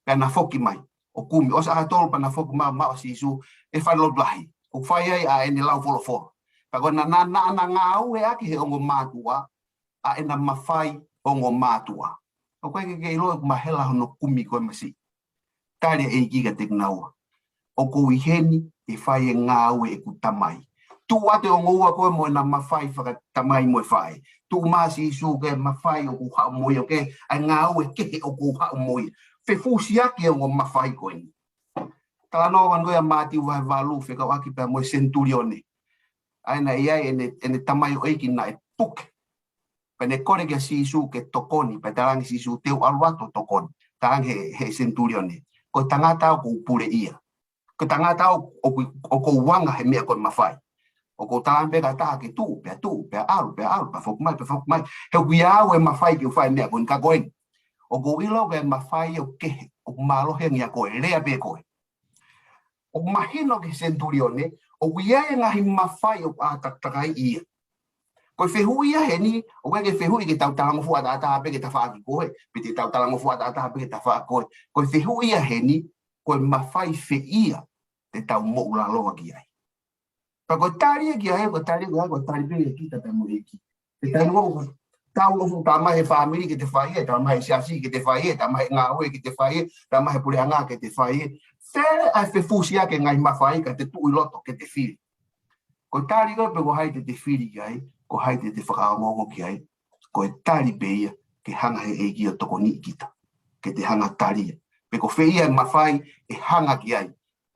Pea na foki mai, ʻo kumi, ʻosi ʻaho ʻe tolu pea na foki mai, maʻu ʻa Sīsū, ʻe fai lotu lahi. ʻOku fai ai ʻa ʻene lau folofola. Pea ko ʻena, na, na, na ngāueʻaki he ongo mātuʻa, ʻa ʻena mafai ongo mātuʻa. ʻOku ʻikai ke, ke ʻilo ʻoku mahela hono kumi ko ē masiʻi. Tali ʻa e ʻEiki kiate kinaua. ʻOku ou ʻi heni, ʻe fai e ngāue ʻeku Tamai. Tuʻu atu e ongo ua ko ē mo ʻena mafai fakatamai mo e faʻē. Tuʻu mai ʻa Sīsū ke mafai ʻoku ou haʻu mo ia, ʻoku ʻi ai e ngāue kehe ʻoku ou haʻu mo ia. Fefusiaki e ongo mafai ko eni. Talanoa ko ē ʻa Mātiu vahe valu fekauʻaki pea mo e senitulione. ʻA ia naʻe ʻi ai ʻene, ʻene tamaioʻeiki naʻe puke. Pea ne kole kia Sīsū ke tokoni, pea talaange ʻe Sīsū te u ʻalu atu ʻo tokoni. Talaange he, he senitulione. Ko e tangata ʻoku ou puleʻia. Ko e tangata ʻoku, ʻoku, ʻoku ou anga he meʻa ko e mafai. ʻOku ou talaange pē ki ha taha ke tuʻu, pea tuʻu, pea ʻalu, pea ʻalu, pea foki mai, pea foki mai. He ʻoku ʻiate au e mafai ke u fai e meʻa ko eni ka ko eni. ʻOku ou ʻilo ko e mafai ʻoku kehe, ʻoku mālohi ange ia ko e lea pē ko ē. ʻOku mahino ki he senitulione, ʻoku ʻi ai e ngaahi mafai ʻoku ʻātakatakai ia. Ko e fehuʻi ia heni, ʻoku ʻikai ke fehuʻi ke tau talangofua ʻataʻatā pē ki he tafaʻaki ko ē, pe te tau talangofua ʻataʻatā pē ki he tafaʻaki ko ē. Ko e fehuʻi ia heni, ko e mafai fē ia te tau moʻulaloa ki ai. Pea ko e tali ia ki ai, ko e tali ko ē, ko e tali pē ia kita pea mo e ʻEiki. Ke tau lau, tau lau fuʻu tama he fāmili ke te fai ē, tama he siasi ke te fai ē, tama he ngāue ke te fai ē, tama he puleʻanga ke te fai ē. Fēfē ʻa e fefusiaki e ngaahi mafai ka te tuʻu ʻi loto ke te fili. Ko e tali ko ē pe ko hai te te fili ki ai, ko hai te te fakaongoongo ki ai. Ko e tali pē ia ke hanga he ʻEiki ʻo tokoniʻi kita. Ke te hanga tali ia. Pe ko fē ia e mafai ʻe hanga ki ai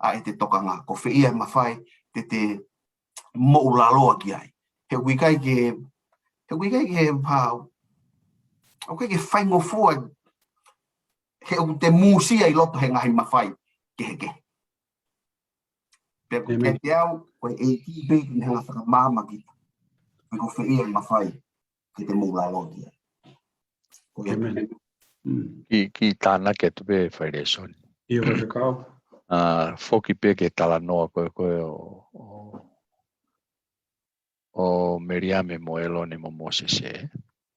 ʻa ʻete tokanga. Ko fē ia e mafai te te moʻulaloa ki ai. He ʻoku ʻikai ke, he ʻoku ʻikai ke, ha, ʻoku ʻikai ke faingofua, he ʻoku te mūsia ʻi loto he ngaahi mafai kehekehe. Pea ko ʻEmeni. Kiate au, ko e ʻEiki pē ke ne hanga fakamaama kita. Pe ko fē ia e mafai ke te moʻulaloa ki ai. Ko ia. ʻEmeni. Mm. Kiʻi, kiʻi tānaki atu pē Failēsoni. ʻIo, Faifekau. ʻA, foki pē ki he talanoa ko ē, ko ē ʻo, ʻo, ʻo Meliame mo ʻĒlone mo Mōsese.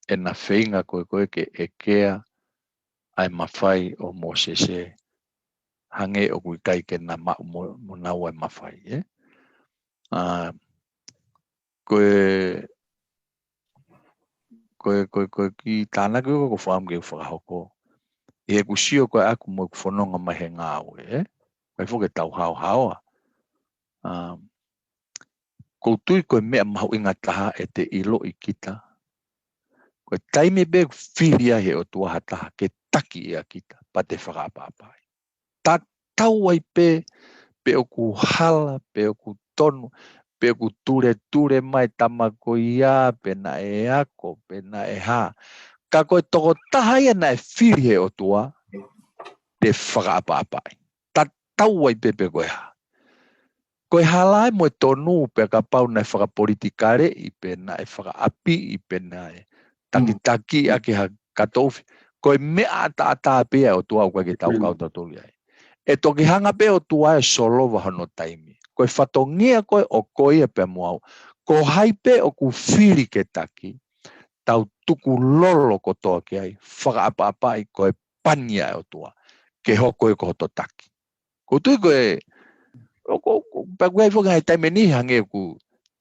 ʻEna feinga ko ē, ko ē ke ʻekea ʻa e mafai ʻo Mōsese, hangē ʻoku ʻikai ke na maʻu mo, mo naua e mafai, ē? ʻA, ko e, ko e, ko e, ko e kiʻi tānaki ko ē ʻoku ou fakaʻamu ke u fakahoko. ʻI heʻeku sio ko ē ʻaʻaku mo ʻeku fononga mai he ngāue, ē? ʻIkai foki ke tau haohaoa. ʻA, ʻoku ou tui ko e meʻa mahuʻinga taha ʻete ʻiloʻi kita. Ko e taimi pē ʻoku fili ai he ʻOtua ha taha ke taki ʻia kita, pea te fakaʻapaʻapaʻi. Tatau ai pē, pe ʻoku hala, pe ʻoku tonu, pe ʻoku tuletule mai tama ko ia, pe naʻe ako, pe naʻe hā. Ka ko e tokotaha ia naʻe fili he ʻOtua, te fakaʻapaʻapaʻi. Tatau ai pē pe ko e hā. Ko e hala ai mo e tonu, pea kapau naʻe fakapolitikaleʻi, pe naʻe fakaʻapiʻi, pe naʻe takitaki ʻaki ha katofi. Ko e meʻa ʻataʻatā pē ia ʻa e ʻOtua ʻoku ʻikai ke tau kau tautolu ai. ʻE toki hanga pē ʻOtua ʻo solova hono taimi. Ko e fatongia ko ē ʻoku ʻi ai pē mo au. Ko hai pē ʻoku fili ke taki, tau tukulolo kotoa ki ai, fakaʻapaʻapaʻi ko e pani ʻa e ʻOtua. Ke hoko ia ko hoto taki. ʻOku ou tui ko e, ʻoku, ʻoku, pea ʻoku ʻi ai foki ngaahi taimi ʻe niʻihi hangē ʻoku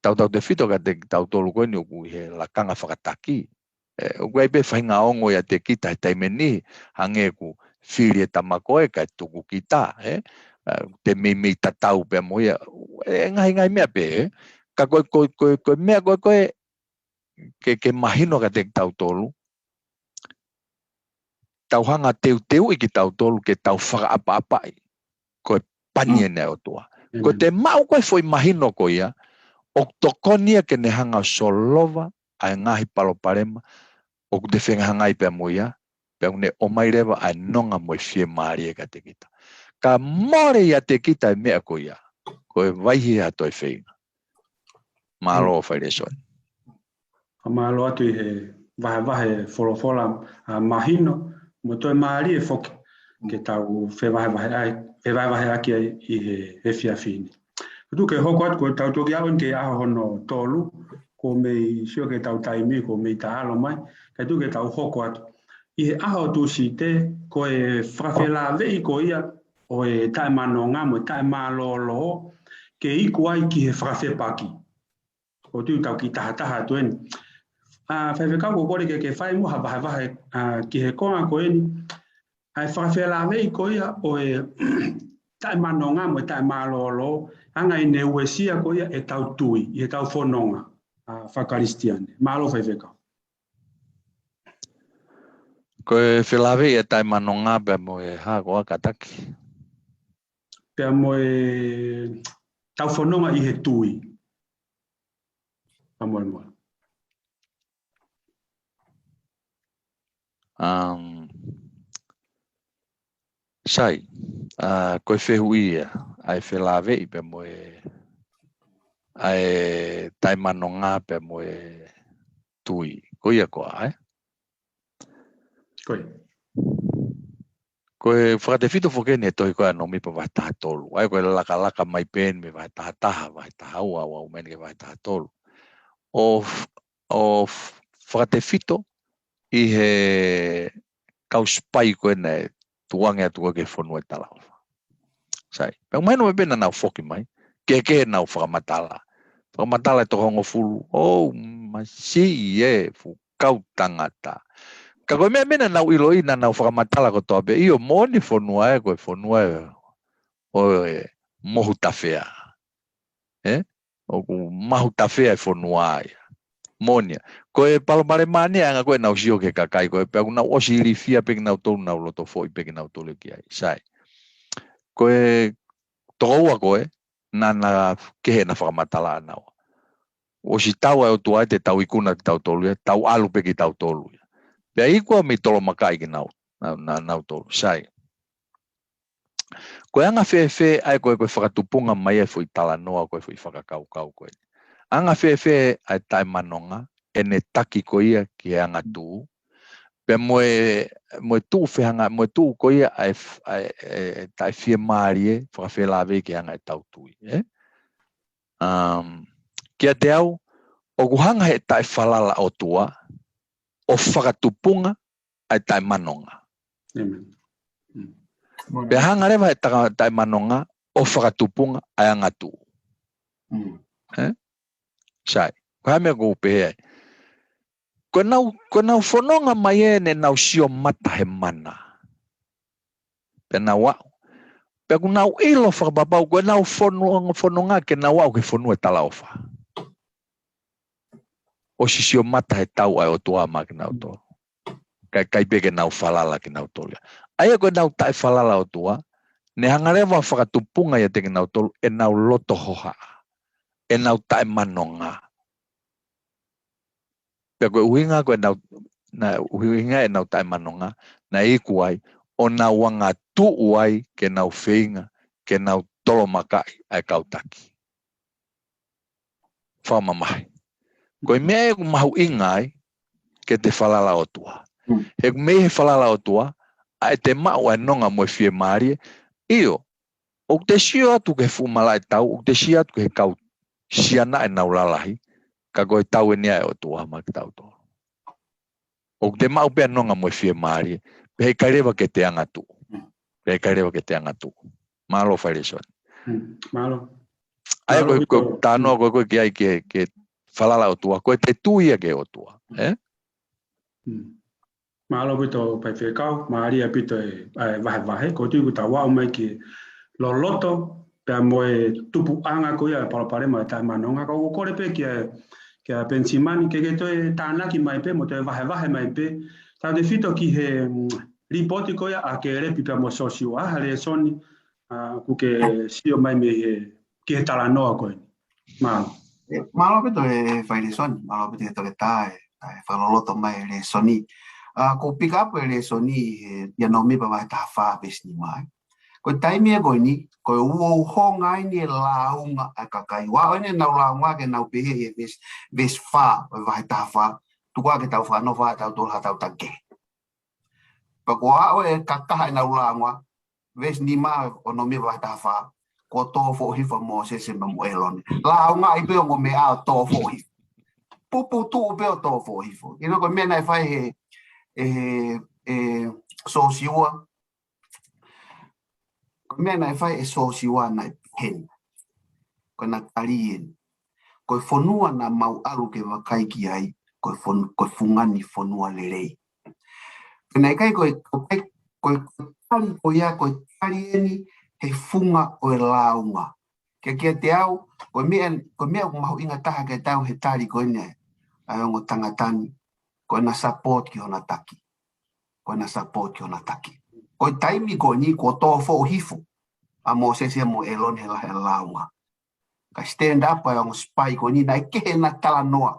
tautautefito kiate kitautolu ko eni ʻoku ʻi he lakanga fakataki. ʻE, ʻoku ʻi ai pē faʻahinga ongo ʻiate kita he taimi ʻe niʻihi, hangē ʻoku fili e tama ko ē kae tuku kita, ē? ʻE, te meimei tatau pē mo ia, ʻe ngaahi, ngaahi meʻa pē, ē? Ka ko e, ko e, ko e, ko e meʻa ko ē, ko ē, ke, ke mahino kiate kitautolu, tau hanga teuteuʻi kitautolu ke tau fakaʻapaʻapaʻi ko e pani ʻeni ʻa e ʻOtua. Ko ʻete maʻu ko ē foʻi mahino ko ia, ʻoku tokoni ia ke ne hanga ʻo solova ʻa e ngaahi palopalema ʻoku te fehangahangai pea mo ia, pea ʻoku ne ʻomai leva ʻa e nonga mo e fiemālie kiate kita. Ka mole ʻiate kita e meʻa ko ia, ko e vaʻinga ha toe feinga. Mālō Failēsoni. Ka mālō atu ʻi he vahevahe folofola ʻa mahino, mo toe mālie foki ke tau fevahevahe ai, fevahevaheʻaki ai ʻi he, he efiafi ni. Tuku ke hoko atu ko e tau toki aʻu eni ki he ʻaho hono tolu, ʻoku mei sio ki heʻetau taimi, ʻoku mei taʻalo mai, kae tuku ke tau hoko atu. ʻI he ʻaho Tūsite, ko e fakafelāveʻi ko ia ʻo e taʻemanonga mo e taʻemālōlō, ke iku ai ki he fakafepaki. ʻOku tau kiʻi tahataha atu eni. ʻA, faifekau, ʻoku ou kole ke ke fai muʻa ha vahevahe, ʻa, ki he konga ko eni. ʻA e fakafelāveʻi ko ia ʻo e taʻemanonga mo e taʻemālōlō, ʻa ia ʻoku ne uesia ko ia ʻetau tui, ʻi heʻetau fononga, ʻa, fakakalisitiane. Mālō faifekau. Ko e felāveʻi e taʻemanonga pea mo e hā koā kātaki? Pea mo ʻetau fononga ʻi he tui. Pea mo e moa. Um, sai, ʻa, ko e fehuʻi ia, ʻa e felāveʻi pea mo e, ʻa e taʻemanonga pea mo e tui. Ko ia koā, ē? Ko ia. Ko e fakatefito foki eni he tohi ko ē ʻa Nōmipa vahe taha tolu. ʻA ia ko e lakalaka mai pē eni mei vahe taha taha, vahe taha ua, ʻo aʻu mai eni ki he vahe taha tolu. ʻO f-, ʻo f-, fakatefito ʻi he kau sipai ko ē naʻe tuʻu ange atu ko ē ki he fonua ʻo e talaʻofa. Sai. Pea mahino mai pē naʻa nau foki mai. Kehekehe ʻenau fakamatala. Fakamatala ʻe toko hongofulu. ʻOu, masiʻi ē, fuʻu kau tangata. Ka ko e meʻa, meʻa naʻa nau ʻiloʻi naʻa nau fakamatala kotoa pē. ʻIo, moʻoni fonua ē, ko e fonua ē ʻo e mohu tafea. Ē? ʻOku mahu tafea e fonua ia. Moʻoni ia. Ko e palopalema eni ʻa e anga ko ē ʻenau sio ki he kakai ko ē, pea ʻoku nau ʻosi ilifia pē kinautolu, nau loto foʻi pē kinautolu ki ai. Sai. Ko e toko ua ko ē, naʻa na kehe ʻena fakamatala ʻanaua. ʻOsi tau ʻa e ʻOtua ʻe te tau ikuna kitautolu ia, tau ʻalu pē kitautolu ia. Pea iku ʻo mei tolomakaʻi kinau-, na-, na-, nautolu. Sai. Ko e anga fēfē ʻa e ko e, ko e fakatupunga mai ʻa e foʻi talanoa, ko e foʻi fakakaukau ko ē. Anga fēfē ʻa e taʻemanonga, ʻene taki ko ia ki he angatuʻu. Pea mo e, mo e tuʻu fehanga, mo e tuʻu ko ia ʻa e f-, ʻa e, e, e taʻefiemālie, fakafelāveʻi ki he anga ʻetau tui, ē? Um, kiate au, ʻoku hanga he taʻefalala ʻOtua, ʻo fakatupunga ʻa e taʻemanonga. ʻĒmeni. Mm. Pea hanga leva he taka-, taʻemanonga ʻo fakatupunga ʻa e angatuʻu. Mm. Ē? Sai. Ko e hā e meʻa ʻoku ou pehē ai? Ko ʻenau, ko ʻenau fononga mai ē naʻa nau sio mata he mana. Pea nau aʻu. Pea ʻoku nau ʻilo fakapapau, ko ʻenau fono-, fononga ke nau aʻu ki he fonua ʻo e talaʻofa. ʻOsi sio mata he tau ʻa e ʻOtua maʻa kinautolu. Kae ʻikai pē ke nau falala kinautolu ia. ʻA ia ko ʻenau taʻefalala ʻOtua, ne hanga leva ʻo fakatupunga ʻiate kinautolu ʻenau loto hohaʻa, ʻenau taʻemanonga. Pea ko e ʻuhinga ko ʻenau, naʻe ʻuhinga ʻenau taʻemanonga, naʻe iku ai, ʻo nau angatuʻu ai ke nau feinga, ke nau tolomakaʻi ʻa e kau taki. Fakamamahi. Ko e meʻa ē ʻoku mahuʻinga ai ke te falala ʻOtua. Mm. He ʻoku mei he falala ʻOtua, ʻa ʻete maʻu ʻa e nonga mo e fiemālie, ʻio, ʻoku te sio atu ki he fuʻu malaʻe tau, ʻoku te sio atu ki he kau siana ʻenau lalahi, ka ko e tau eni ʻa e ʻOtua maʻa kitautolu. ʻOku te maʻu pē ʻa e nonga mo e fiemālie, pea ʻikai leva ke te angatuʻu. Mm. Pea ʻikai leva ke te angatuʻu. Mālō fai lēsoni. Mm, mālō. ʻA ia ko e, mālō ko e ʻaupito. Talanoa ko ē, ko ē ki ai ke, ke falala ʻOtua, ko ʻete tui ia ki he ʻOtua, ē? Mm. Mālō ʻaupito faifekau, mālie ʻaupito e, e vahevahe, ko e tuʻu ʻoku tau aʻu mai ki he loloto, pea mo e tupuʻanga ko ia e palopalema e taʻemanonga, ka ʻoku ou kole pē kia, kia Penisimani, ke ke toe tānaki mai pē, mo toe vahevahe mai pē, tautefito ki he, mm, lipooti ko ia ʻa Kelepi pea mo Sosiua, ha lēsoni, ʻa, ʻoku ke sio mai mei he, ki he talanoa ko ē. Mālō. ʻE, mālō ʻaupito e fai lēsoni, mālō ʻaupito e toketā e, e fakaloloto mai e lēsoni. ʻA, ʻoku ou pick up e lēsoni he, ʻia Nōmipa vahe taha fā veesi nima. Ko e taimi ē ko eni, ko e ʻū ʻū honga eni e lāunga ʻa e kakai. ʻOku ʻi ai ʻenau lāunga ke nau pehē he veesi, veesi fā, ʻo e vahe taha fā. Tuku ā ke tau fakanofo ā tautolu ha tau taki. Pea ko e ʻū ʻū e kakaha ʻenau lāunga, veesi nima ʻo Nōmipa vahe taha fā, kuo tō foʻohifo ʻa Mōsese mo ʻĒlone. Lāunga ʻi pē ongo meʻa ʻo tō foʻohifo. puputuʻu pē ʻo tō foʻohifo. You know, ko e meʻa naʻe fai ʻe, ʻe, ʻe Sosiua. Ko e meʻa naʻe fai ʻe Sosiua naʻe pehē ni. Ko ʻena tali eni. Ko e fonua naʻa mau ʻalu ke vakai ki ai, ko e fon-, ko e fungani fonua lelei. Pea naʻe ʻikai ko e, ko e, ko e, ko e tali ko ia, ko e tali eni he funga ʻo e lāunga. Kiate au, ko e meʻa, ko e meʻa ʻoku mahuʻinga taha kiate au he tali ko eni ʻa e ongo tangata ni, ko ʻena support ki hona taki. Ko ʻena support ki hona taki. Ko e taimi ko eni kuo tō foʻohifo ʻa Mōsese mo ʻĒlone he la-, he lāunga. Kae stand up ʻa e ongo sipai ko eni naʻe kehe ʻena talanoa.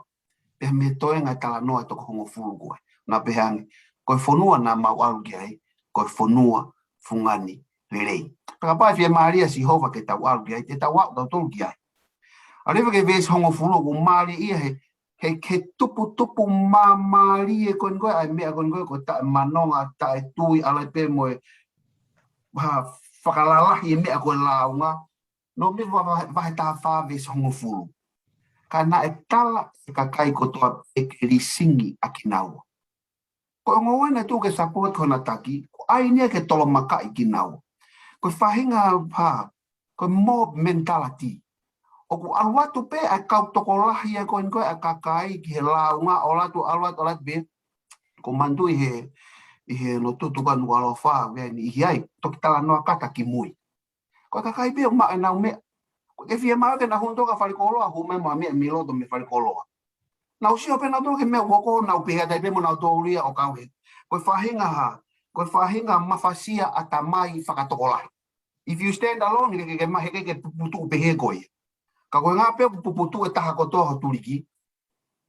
Pea mei he toenga e talanoa ʻe toko hongofulu ko ē. Naʻe pehē ange, ko e fonua naʻa mau ʻalu ki ai, ko e fonua fungani lelei. Pea kapau ʻe fiemālie ʻa Sihova ke tau ʻalu ki ai, te tau ʻalu tautolu ki ai. ʻAlu hifo ki he veesi hongofulu ʻoku mālie ia he, he, he tuputupu māmālie ko eni ko ē, ʻa e meʻa ko eni ko ē, ko e taʻemanonga, taʻetui, ʻalu ai pē mo e, ha, fakalalahi e meʻa ko e lāunga, Nōmipa vahe, vahe taha fā veesi hongofulu. Ka naʻe tala ʻe he kakai kotoa pē ke lisingi ʻa kinaua. Ko e ongo ua naʻe tuʻu ke support ki hona taki, ko e ʻai eni ia ke tolomakaʻi kinaua. Ko e faʻahinga pā, ko e mob mentality. ʻOku ʻalu atu pē ʻa e kau tokolahi ʻa e ko eni ko ē ʻa e kakai ki he lāunga, ʻalu atu, ʻalu atu, ʻalu atu pē. Ko e manatuʻi he, ʻi he lotu tuku ʻa Nukuʻalofa, ʻoku ʻi ai ni ʻi ai, toki talanoa kata ki mui. Ko e kakai pē ʻoku maʻu ʻenau meʻa. Ko e fiemaʻu ke nau hū atu ki falekoloa, hū mai mo e meʻa mei loto mei falekoloa. Nau sio pē nautolu ki he meʻa ʻoku hoko, nau pehē atu ai pē mo nautolu ia ʻo kau he. Ko e faʻahinga ha, ko e faʻahinga mafasia ʻatamai fakatokolahi. If you stand alone, he ʻikai ke, ke, ke ma-, he ʻikai ke puputuʻu pehē koe ia. Ka ko e ʻuhinga pē ʻoku puputuʻu e taha kotoa ho tuliki,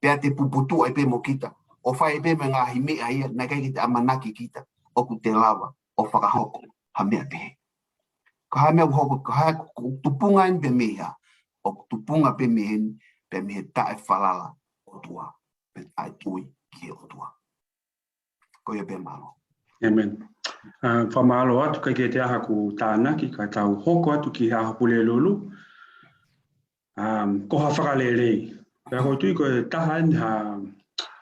pea te puputuʻu ai pē mo kita, ʻo fai pē mo e ngaahi meʻa ia naʻe ʻikai ke te ʻamanaki kita ʻoku te lava ʻo fakahoko ha meʻa pehē. Ko e hā e meʻa ʻoku hoko, ko e hā ʻoku tupunga eni pē mei hā, ʻoku tupunga pē mei heni, pē mei he taʻefalala ʻOtua, pe taʻetui ki he ʻOtua. Ko ia pē, mālō. ʻĒmeni. ʻA, fakamālō atu, ʻikai ke toe ʻi ai haʻaku tānaki, ka tau hoko atu ki he ʻaho Pulelulu. Um, ko ha fakalelei. Pea ʻoku ou tui ko e taha eni ha,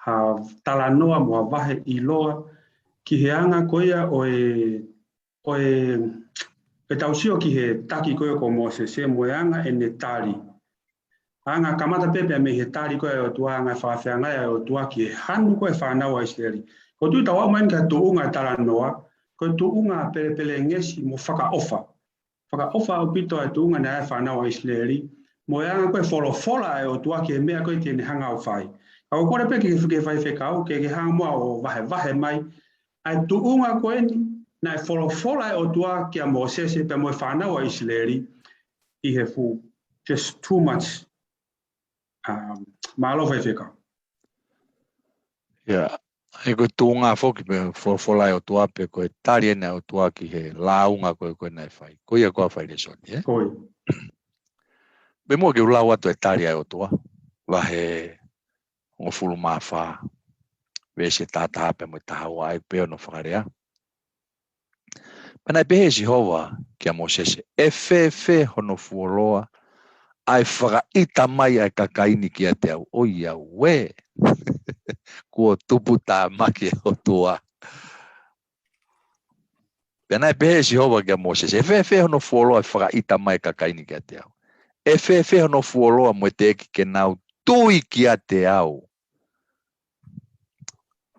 ha talanoa mo ha vahe ʻiloa ki he anga ko ia ʻo e, ʻo e, ʻe tau sio ki he taki ko ia ko Mōsese mo e anga ʻene tali. Anga kamata pē pea mei he tali ko ia ʻa e ʻOtua, anga e fakafeangai ʻa e ʻOtua ki he hanu ko ia e fānau ʻa ʻIsileli. ʻOku ou tui tau aʻu mai eni ki he tuʻunga e talanoa, ko e tuʻunga pelepelengesi mo fakaʻofa. Fakaʻofa ʻaupito ʻa e tuʻunga naʻe ʻi ai e fānau ʻa ʻIsileli, mo e anga ko ia e folofola ʻa e ʻOtua ki he meʻa ko ia te ne hanga ʻo fai. Ka ʻoku ou kole pē ki he faifekau, ke, ke hanga muʻa ʻo vahevahe mai ʻa e tuʻunga ko eni, naʻe folofola ʻa e ʻOtua kia Mōsese pea mo e fānau ʻa ʻIsileli, ʻi he fuʻu, just too much. Um, mālō faifekau. ʻIo, ʻa ia ko e tuʻunga foki pē folofola ʻa e ʻOtua pe ko e tali eni ʻa e ʻOtua ki he lāunga ko ia ko ē naʻe fai. Ko ia ko ia ʻa e fai lēsoni, ē? Ko ia. Pea muʻa ke u lau atu e tali ʻa e ʻOtua. Vahe hongofulu mā fā, veesi taha taha pea mo e taha ua, ʻa ia pē hono fakalea. Pea naʻe pehē ʻe Sihova kia Mōsese, ʻE fēfē hono fuoloa ʻa e fakaʻita mai ʻa e kakai ni kiate au? ʻOiauē, kuo tuputāmaki e ʻOtua. Pea naʻe pehē ʻe Sihova kia Mōsese, ʻE fēfē hono fuoloa ʻa e fakaʻita mai ʻa e kakai ni kiate au? ʻE fēfē hono fuoloa mo e teʻeki ke nau tui kiate au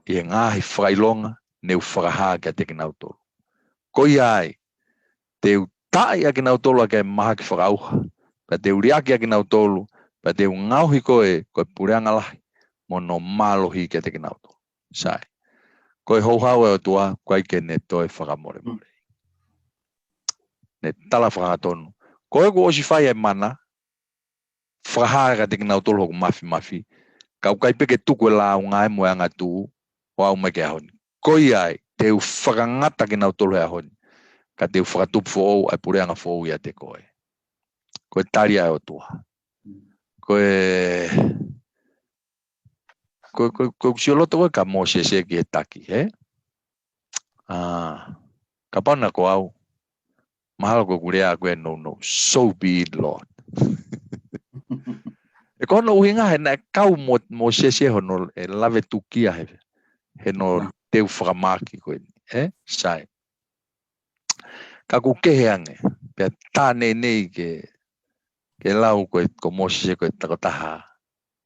ʻi he ngaahi fakaʻilonga ne u fakahā kiate kinautolu? Ko ia ai, te u taaʻi ʻa kinautolu ʻaki ʻa e mahaki fakaʻauha, pea te u liʻaki ʻa kinautolu, pea te u ngaohi koe ko e puleʻanga lahi mo hono mālohi kiate kinautolu. Sai. Ko e houhau ʻa e ʻOtua, ʻoku ʻikai ke ne toe fakamolemole. Ne tala fakahangatonu. Ko ʻeku ʻosi fai ʻa e mana, fakahā kiate kinautolu hoku mafimafi, ka ʻoku ʻikai pē ke tuku e lāunga ē mo e angatuʻu, ʻo aʻu mai ki he ʻaho ni. Ko ia ai, te u fakangata kinautolu he ʻaho ni, ka te u fakatupu foʻou ʻa e puleʻanga foʻou ʻiate koe. Ko e tali ʻa e ʻOtua. Ko e, ko, ko, ko e sio loto ko ē kia Mōsese ki he taki, ē? ʻA, kapau naʻa ko au, mahalo ko ʻeku lea ko ē nounou, so be it, Lord. He Ko hono ʻuhinga he naʻe kau mo, Mōsese hono ʻe lave tukia he, he hono teu fakamaaki ko eni. Ē? Sai. Ka ʻoku kehe ange. Pea tā nei nei ke, ke lau ko e, ko Mōsese ko e tokotaha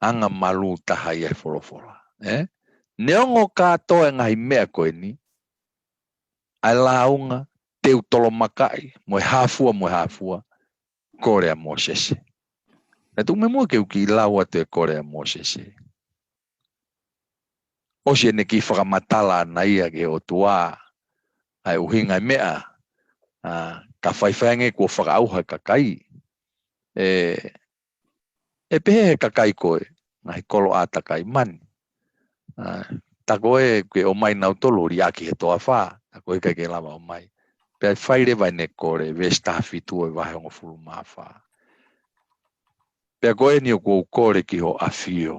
anga malū taha ia he folofola. Ē? Neongo kātoa e ngaahi meʻa ko eni, ʻa e lāunga, teu tolomakaʻi, mo e hā fua, mo e hā fua, kole ʻa Mōsese. Naʻe tuku meʻa muʻa ke u kiʻi lau atu e kole ʻa Mōsese. ʻOsi ʻene kiʻi fakamatala ʻana ia ki he ʻOtua, ʻa e ʻuhinga e meʻa, ʻa, ka faifai ange kuo fakaʻauha e kakai. ʻE, ʻe pehē he kakai ko e, ngaahi kolo ʻātakai mani. ʻA, tā ko ē ke ʻomai nautolu liʻaki he toafa, tā ko ē ʻikai ke lava ʻomai. Pea fai leva ʻene kole, veesi taha fitu ʻo e vahe hongofulu mā fā. Pea ko eni ʻoku ou kole ki hoʻo ʻafio.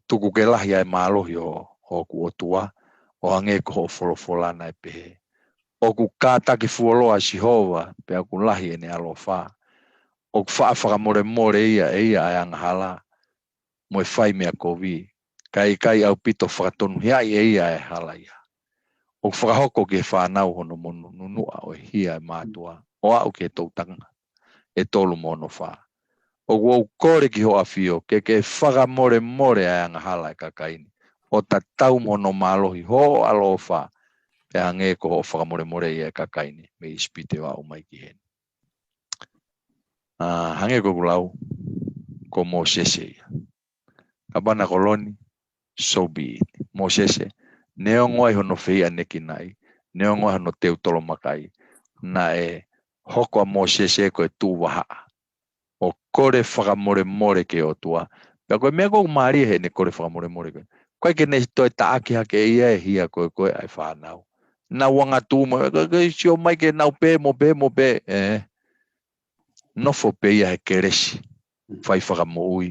Tuku ke lahi ʻa e mālohi ʻo, ʻo hoku ʻOtua, ʻo hangē ko hoʻo folofola naʻe pehē. ʻOku kātaki fuoloa ʻa Sihova, pea ʻoku lahi ʻene ʻaloʻofa. ʻOku faʻa fakamolemole ia ʻe ia ʻa e angahala, mo e fai meʻa kovi, kae ʻikai ʻaupito fakatonuhiaʻi ʻe ia ʻa e hala ia. ʻOku fakahoko ki he fānau hono monu-, nunuʻa ʻo e hia ʻo e mātuʻa, ʻo aʻu ki he toʻutangata ʻe tolu mo hono fā. ʻOku ou kole ki hoʻo ʻafio, ke ke fakamolemole ʻa e angahala ʻa e kakai ni, ʻo tatau mo hono mālohi hoʻo ʻaloʻofa, pea hangē ko hoʻo fakamolemoleʻi ʻa e kakai ni mei ʻIsipite ʻo aʻu mai ki heni. ʻA, hangē ko ʻeku lau, ko Mōsese ia. Kapau naʻa ko Loni, so be it. Mōsese, neongo ʻa hono fehiʻanekinaʻi, neongo ʻa hono teu tolomakaʻi, naʻe hoko ʻa Mōsese ko e tuʻu vahaʻa ʻo kole fakamolemole ki he ʻOtua. Pea ko e meʻa ʻoku mālie heʻene kole fakamolemole ko ē, ʻoku ʻikai ke ne toe taʻaki hake ʻe ia e hia ko ē ko ē ʻa e fānau. Nau angatū mo, ko e, ko e sio mai ke nau pē mo pē mo pē, ē. Nofo pē ia he kelesi, fai fakamoʻui,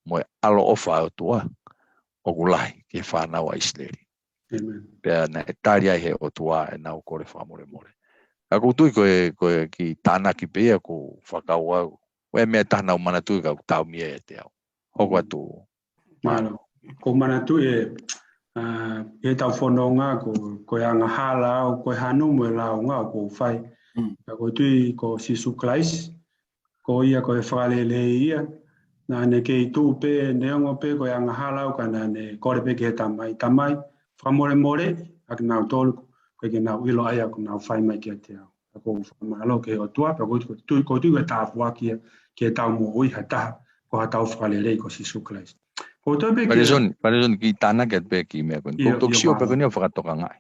mo e ʻaloʻofa ʻa e ʻOtua ʻoku lahi ki he fānau ʻa ʻIsileli. ʻĒmeni. Pea naʻe tali ai he ʻOtua ʻenau kole fakamolemole. Ka ʻoku ou tui ko e, ko e kiʻi tānaki pē ia ʻoku ou fakakaukau. Ko e meʻa ʻe taha naʻa ku manatuʻi ka ʻoku taumia ʻiate au. Hoko atu. Mālō. Ko e manatuʻi ē, ʻa, ʻi heʻetau fononga ko, ko e angahala au, ko e hanu mo e lāunga ʻoku ou fai. Mm. Ka ʻoku ou tui ko Sīsū Kalaisi, ko ia ko e fakalelei ia. Naʻa ne kei tuʻu pē, neongo pē ko e angahala au ka naʻa ne kole pē ki he Tamai, Tamai, fakamolemoleʻi ʻa kinautolu, ʻoku ʻikai ke nau ʻilo ʻa ia ʻoku nau fai mai kiate au. Ka ʻoku ou fakamālō ki he ʻOtua, pea ʻoku ou tui, ʻoku ou tui ko e tāpuaki ia ki heʻetau moʻui ha taha, ko haʻatau fakalelei ko Sīsū Kalaisi. Ko e toe pē ki he Palesoni, Palesoni kiʻi tānaki atu pē kiʻi meʻa ko eni. ʻIo, ʻoku ou toki ʻio, sio pē mālō. Ko eni ʻo fakatokangaʻi.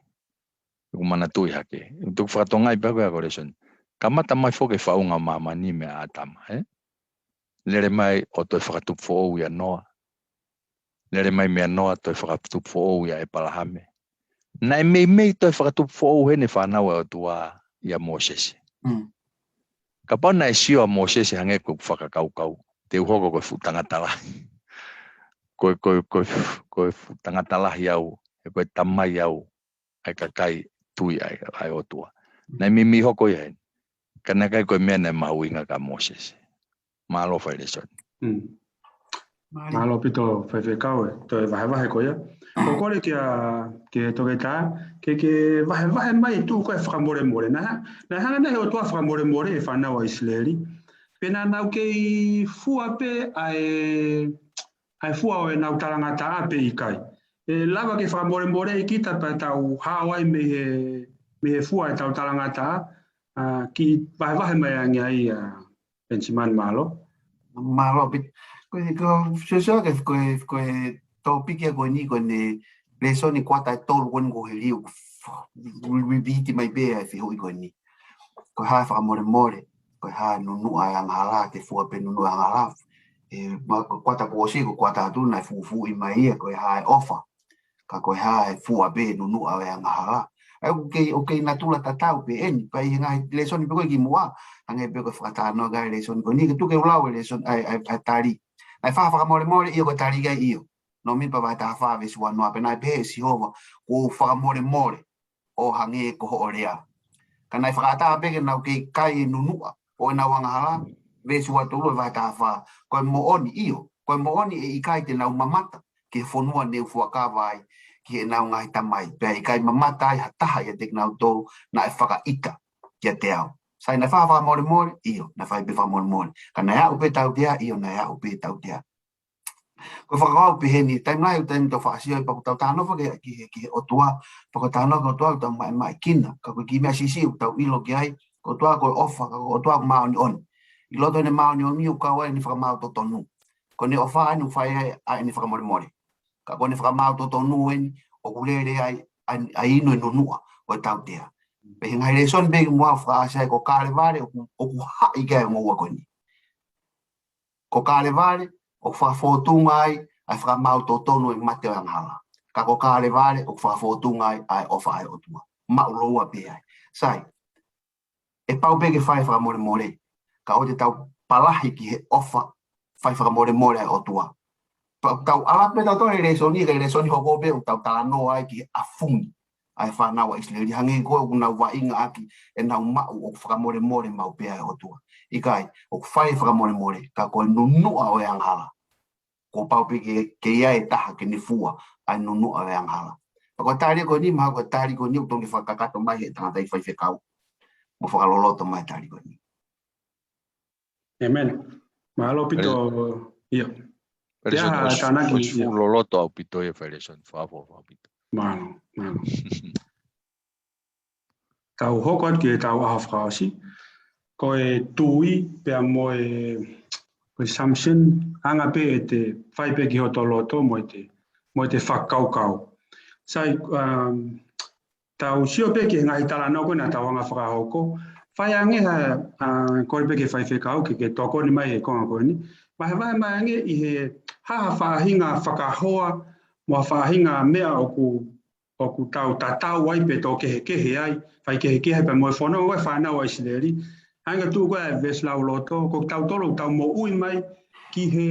ʻOku ou manatuʻi hake. ʻOku ou toki fakatokangaʻi pē ko e ako lēsoni. Kamata mai foki e faʻunga ʻo māmani meia ʻĀtama, ē? Lele mai ʻo toe fakatupu foʻou ʻia Noa. Lele mai meia Noa toe fakatupu foʻou ʻia ʻĒpalahame. Naʻe meimei toe fakatupu foʻou heni e fānau ʻa e ʻOtua ʻia Mōsese. Mm. Kapau naʻe sio ʻa Mōsese hangē ko ʻeku fakakaukau, te u hoko ko e fuʻu tangata lahi. Ko e, ko e, ko e, ko e fuʻu tangata lahi au, he ko e tamai au ʻa e kakai tui ʻa e, ʻa e ʻOtua. Naʻe meimei hoko ia heni. Ka naʻe ʻikai ko e meʻa naʻe mahuʻinga kia Mōsese. Mālō fai lēsoni. Mm. Mālō. Mālō ʻaupito faifekau e toe vahevahe ko ia. ʻOku ou kole kia, kia Toketā, ke, ke vahevahe mai e tuʻu ko e fakamolemole. Naʻe, naʻe hanga naʻe he ʻOtua fakamolemoleʻi e fānau ʻa ʻIsileli. Pea naʻa nau kei fua pē ʻa e, ʻa e fua ʻo ʻenau talangataʻa pe ʻikai. ʻE lava ke fakamolemoleʻi kita pea tau hao ai mei he, mei he fua ʻetau talangataʻa, ʻa, kiʻi vahevahe mai ange ai, ʻa, Penisimani, mālō. Mālō ʻaupito. Ko e, ko e, sio, sio, ko e, ko e, ko e tōpiki ko eni, ko eni lēsoni kuata ʻe tolu ko eni ʻoku ou liliu, f-, repeat mai pē ʻa e fehuʻi ko eni. Ko e hā e fakamolemole, ko e hā e nunuʻa e angahala, ke fua pē nunuʻa e angahala. ʻE, ma-, ko e kuata kuo ʻosi, ko e kuata atu naʻe fufuuʻi mai ia, ko e hā e ʻofa. Ka ko e hā e fua pē nunuʻa e angahala. ʻA ia ʻoku kei, ʻoku kei natula tatau pē eni, pea ʻi he ngaahi lēsoni pē ko ē kimuʻa, hangē pē ko e fakatalanoa ki ai e lēsoni ko eni, ka tuku ke u lau e lēsoni, ʻa e, ʻa e, ʻa e tali. Naʻe fai ha fakamolemole, ʻio ko e tali ki ai ʻio. Nōmipa vahe taha fā veesi ua noa, pea naʻe pehē ʻe Sihova, kuo u fakamolemole ʻo hangē ko hoʻo lea. Ka naʻe fakaʻatā pē ke nau kei kai e nunuʻa ʻo ʻenau angahala, Veesi ua tolu ʻo e vahe taha fā. Ko e moʻoni ʻio, ko e moʻoni ʻe ʻikai te nau mamata ki he fonua ne u fuakava ai ki heʻenau ngaahi tamai, pea ʻikai mamata ai ha taha ʻiate kinautolu naʻe fakaʻita kiate au. Sai, naʻe fai ha fakamolemole? ʻIo, naʻe fai pē fakamolemole. Ka naʻe aʻu pē tautea? ʻIo, naʻe aʻu pē tautea. Ko e fakakaukau pē heni, taimi lahi ʻoku taimi tau faʻa sio ai pea ʻoku tau talanoa ki he, ki he, ki he ʻOtua, pea ko e talanoa ki he ʻOtua ʻoku tau maʻemaʻekina, ka ko e kiʻi meʻa siʻisiʻi ʻoku tau ʻilo ki ai, ko e ʻOtua ko e ʻofa, ka ko e ʻOtua ko e māʻoniʻoni. ʻI loto ʻene māʻoniʻoni ʻoku kau ai ʻene fakamaau totonu. Ko ʻene ʻofa ʻeni ʻoku fai ai ʻa ʻene fakamolemole. Ka ko ʻene fakamaau totonu ʻeni ʻoku lele ai ʻa, ʻa e inu e nunuʻa ʻo e tautea. Pea ʻi he ngaahi lēsoni pē kimuʻa ʻoku fakaʻasi ai ko Kalevale ʻoku, ʻoku haʻi ki ai e ngoue ko eni. Ko Kalevale ʻoku fakafōtunga ai ʻa e fakamaau totonu e mate ʻo e angahala. Ka ko Kalevale ʻoku fakafōtunga ai ʻa e ʻofa ʻa e ʻOtua. Maʻu lōua pē ai. Sai, ʻe pau pē ke fai fakamolemole. Ka ʻoua te tau palahi ki he ʻofa fai fakamolemole ʻa e ʻOtua. Pea tau ʻalu pē tautolu he lēsoni, he lēsoni hoko pē ʻoku tau talanoa ai ki he ʻafungi ʻa e fānau ʻa ʻIsileli. Hangē ko ē ʻoku nau vaʻinga ʻaki ʻenau maʻu ʻoku fakamolemole maʻu pē ʻa e ʻOtua. ʻIkai, ʻoku fai fakamolemole, ka ko e nunuʻa ʻo e angahala. Kuo pau pē ke, ke ʻi ai e taha ke ne fua ʻa e nunuʻa ʻo e angahala. Pea ko e tali ko eni, mahalo ko e tali ko eni ʻoku totonu ke fakakakato mai he tangataʻi faifekau. Mo fakaloloto mai e tali ko eni. ʻĒmeni. Mālō ʻaupito, ʻio. Pea ha tānaki, ʻio. Fuʻu loloto ʻaupito ia, fai lēsoni fakaʻofoʻofa ʻaupito. Mālō, mālō. Tau hoko atu ki heʻetau ʻaho fakaʻosi. Ko e tui pea mo e, ko e assumption, anga pē ʻete fai pē ki hoto loto mo ʻete, mo ʻete fakakaukau. Sai, um, tau sio pē ki he ngaahi talanoa ko ē naʻa tau hanga fakahoko. Fai ange ha, a, kole pē ki he faifekau ke, ke tokoni mai he konga ko eni. Vahevahe mai ange ʻi he hā ha faʻahinga fakahoa, mo ha faʻahinga meʻa ʻoku, ʻoku tau tatau ai pe tō kehekehe ai, fai kehekehe ai pea mo e fononga ʻo e fānau ʻa ʻIsileli. Hangē ko e tuʻu ko ē ʻa e veesi lauloto, ko kitautolu ʻoku tau moʻui mai ki he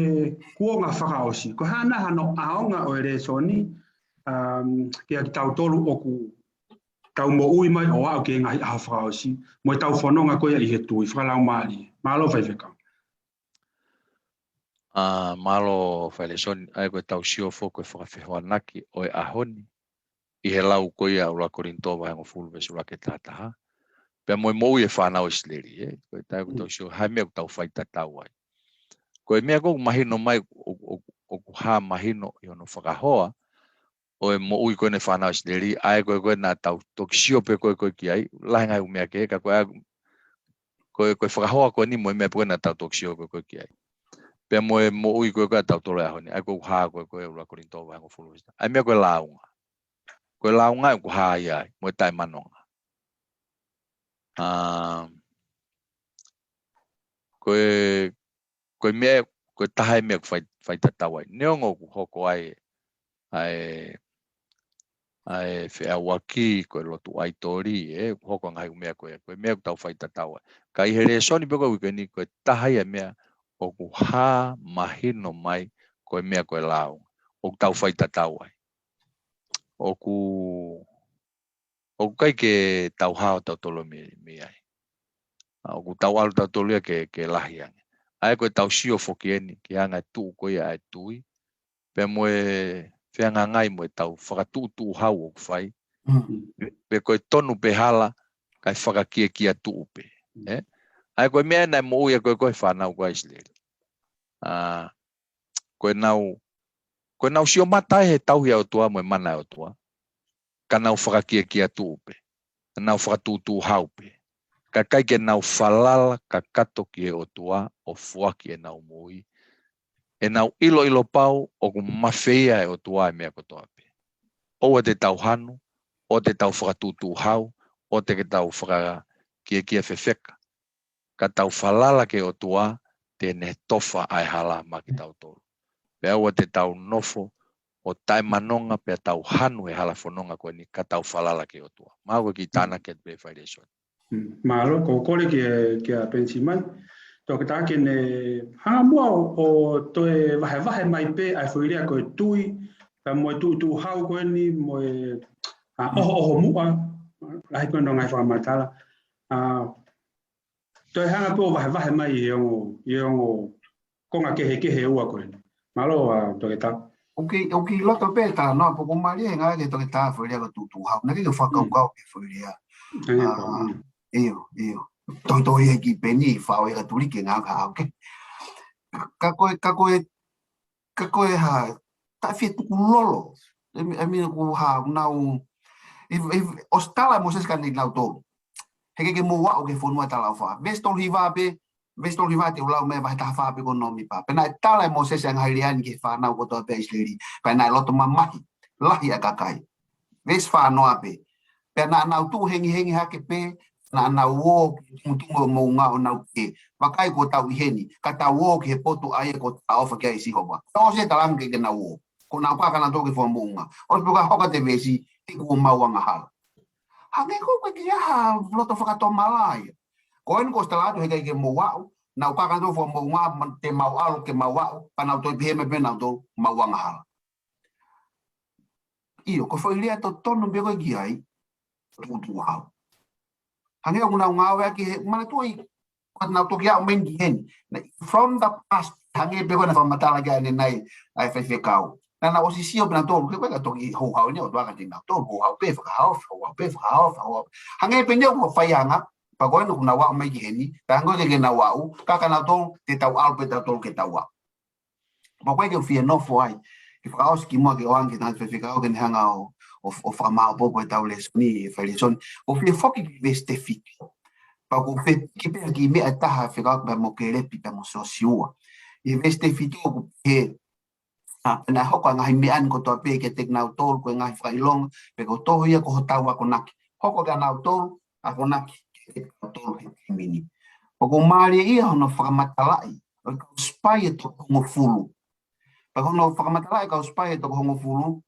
kuonga fakaʻosi. Ko e hā nai hano ʻaonga ʻo e lēsoni, um, kiate kitautolu ʻoku tau moʻui mai ʻo aʻu ki he ngaahi ʻaho fakaʻosi, mo ʻetau fononga ko ia ʻi he tui, fakalaumālie. Mālō faifekau. A, mālō fai lēsoni, ʻa ia ko ʻetau sio foki ko e fakafehoanaki ʻo e ʻaho ni, ʻi he lau ko ia ʻa ʻuluaki Kolinitō vahe hongofulu veesi ʻuluaki ki he taha taha. Pea mo e moʻui e fānau ʻIsileli, ē? Ko e taimi ʻoku tau sio, hā e meʻa ʻoku tau faitatau ai. Ko e meʻa ʻoku mahino mai, ʻo, ʻo, ʻoku hā mahino ʻi hono fakahoa, ʻo e moʻui ko eni e fānau ʻIsileli, ʻa ia ko ē ko ē naʻa tau toki sio pē ko ē ko ē ki ai, lahi e ngaahi ʻū meʻa kehe, ka ko e, ko e, ko e fakahoa ko eni mo e meʻa pē ko ē naʻa tau toki sio ko ē ko ē ki ai. Pea mo e moʻui ko ē ko ē ʻatautolu he ʻaho ni, ʻa ia ʻoku hā ko ē ko ē ʻuluaki Kolinitō vahe hongofulu. ʻA ia meʻa ko e lāunga. Ko e lāunga ʻoku hā ia ai, mo e taʻemanonga. A, ko e, ko e meʻa, ko e taha e meʻa ʻoku fai, faitatau ai. Neongo ʻoku hoko ai ʻa e, ʻa e feʻauaki, ko e lotu ʻaitoli, ē, ʻoku hoko e ngaahi ʻū meʻa ko ē, ko e meʻa ʻoku tau faitatau ai. Ka ʻi he lēsoni pē ko ē uike ni, ko e taha ia e meʻa ʻoku hā mahino mai, ko e meʻa ko e lāunga ʻoku tau faitatau ai. ʻOku ʻoku ʻikai ke tau hao tautolu mei, mei ai. A, ʻoku tau ʻalu tautolu ia ke, ke lahi ange. ʻA ia ko ʻetau sio foki eni, ki he anga e tuʻu ko ia ʻa e tui. Pea mo e fehangahangai mo ʻetau fakatuʻutuʻu hau ʻoku fai. Mm. Pe, pe ko e tonu pe hala, kae fakakiekia tuʻu pē. Mm. Ē? ʻA ia ko e meʻa naʻe moʻui ai ko ē ko ē fānau ko ē ʻIsileli. A, ko ʻenau, ko ʻenau sio mata he tauhi ʻa e ʻOtua mo e mana ʻa e ʻOtua. Ka nau fakakiekia tuʻu pē. Ka nau fakatuʻutuʻu hau pē. Ka ʻikai ke nau falala kakato ki he ʻOtua ʻo foaki ʻenau moʻui. ʻEnau ʻiloʻilo pau ʻoku mafai ʻe he ʻOtua e meʻa kotoa pē. ʻOua te tau hanu, ʻoua te tau fakatuʻutuʻu hau, ʻoua te ke tau fakakiekia fefeka. Ka tau falala ki he ʻOtua te ne tofa ʻa e hala maʻa kitautolu. Pea ʻoua te tau nofo ʻo taʻemanonga pea tau hanu he hala fononga ko eni ka tau falala ki he ʻOtua. Mahalo ko e kiʻi tānaki atu pē fai lēsoni. Mm, mālō, ko e kole kia, kia Penisimani. Toketā ke ne hanga muʻa ʻo, ʻo toe vahevahe mai pē ʻa e foʻi lea ko e tui, pea mo e tuʻutuʻu hau ko eni, mo e, a, ʻohoʻoho muʻa, lahi ko ē hono ngaahi fakamatala. A, toe hanga pē ʻo vahevahe mai ʻi he ongo, ʻi he ongo konga kehekehe ʻe ua ko eni. Mālō ʻa Toketā. ʻOku, ʻoku ʻi loto pē talanoa, pea ʻoku mālie he ngāue ʻa Toketā foʻi lea ko e tuʻutuʻuhau. Naʻe ʻikai ke fakakaukau ki he foʻi lea. ʻIo, ʻio. Toitoi e ki peni, fao e ka tuli ke ngā ka au ke. Ka ko e, ka ko e, ka ko e hā, taʻe fie tukulolo. I mean, I mean, ʻoku hā, nau, if, if, ʻosi tala ʻe Mōsese kia nautolu. He ʻikai ke mou aʻu ki he fonua talaʻofa. Veesi tolu hiva pē, veesi tolu hiva te u lau mei he vahe taha fā pē ko ē ʻo Nōmipa. Pea naʻe tala ʻe Mōsese ʻa e ngaahi lea ni ki he fānau kotoa pē ʻa ʻIsileli. Pea naʻe loto mamahi, lahi ʻa e kakai. Veesi fā noa pē. Pea naʻa nau tuʻu hengihengi hake pē, naʻa nau ō ki he tumutumu ʻo e moʻunga ʻo nau pehē, vakai kuo tau ʻi heni, ka tau ō ki he potu ʻa ia kuo talaʻofa ki ai ʻe Sihova. Tau ʻosi e talaange ke nau ō. Ko ʻenau kaka nautolu ki he funga moʻunga. ʻOsi pē ko e hoko atu e veesi, he kuo mau angahala. Hangē ko e ʻikai ke ʻi ai ha loto fakatomala ia. Ko eni kuo ʻosi tala atu he ʻikai ke mou aʻu, ʻenau kaka nautolu ki he funga moʻunga, ma-, te mau ʻalu ke mau aʻu, pea nau toe pehē mai pē nautolu mau angahala. ʻIo, ko e foʻi lea totonu pē ko ē ki ai, tuʻutuʻuhau. Hangē ʻoku nau ngāueʻaki he, manatuʻi, ko ʻenau toki aʻu mai ki heni. Naʻe, from the past, hangē pē ko ʻena fakamatala ki ai ʻanenai, ʻa e faifekau. Naʻa nau ʻosi sio pē nautolu, ke ko e ka toki houhau eni, ʻo tuaka te nautolu, houhau pē, fakahaofi, houhau pē, fakahaofi, houhau. Hangē pē eni ʻoku fai anga, pea ko ʻena ʻoku nau aʻu mai ki heni, pea hangē ko e ʻikai ke nau aʻu, ka ka nautolu, te tau ʻalu pē tautolu ke tau aʻu. Pea ko e ke u fie nofo ai, ke fakaʻosi kimuʻa ke ʻoange ki he tangata faifekau ke ne hanga ʻo, ʻo, ʻo fakamāopoopo ʻetau lēsoni, e fai lēsoni. ʻOku ou fie foki ki he veesi fitu. Pea ʻoku ou fie piki pē ki he meʻa ʻe taha fekauʻaki pea mo Kelepi pea mo Siosiua. ʻI he veesi fitu ʻoku pehē, ʻa, pea naʻe hoko ʻa e ngaahi meʻa ni kotoa pē kiate kinautolu ko e ngaahi fakaʻilonga, pea ko e tohi ia ko hotau akonaki. Hoko kiate kinautolu, akonaki, kiate kinautolu he taimi ni. ʻOku mālie ia hono fakamatalaʻi, ʻo e kau sipai ʻe toko hongofulu. Pea ko hono fakamatalaʻi e kau sipai ʻe toko hongofulu,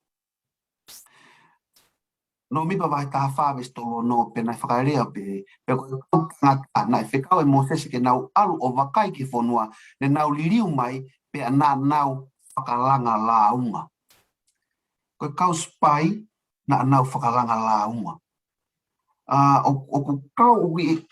Nōmipa vahe taha fā veesi tolu ono, pea naʻe fakalea pē, pea ko e kau tangata naʻe fekau ʻe Mōsese ke nau ʻalu ʻo vakai ki he fonua, naʻa nau liliu mai, pea naʻa nau fakalanga lāunga. Ko e kau sipai, naʻa nau fakalanga lāunga. ʻA, ʻo, ʻoku kau, ʻoku ʻi,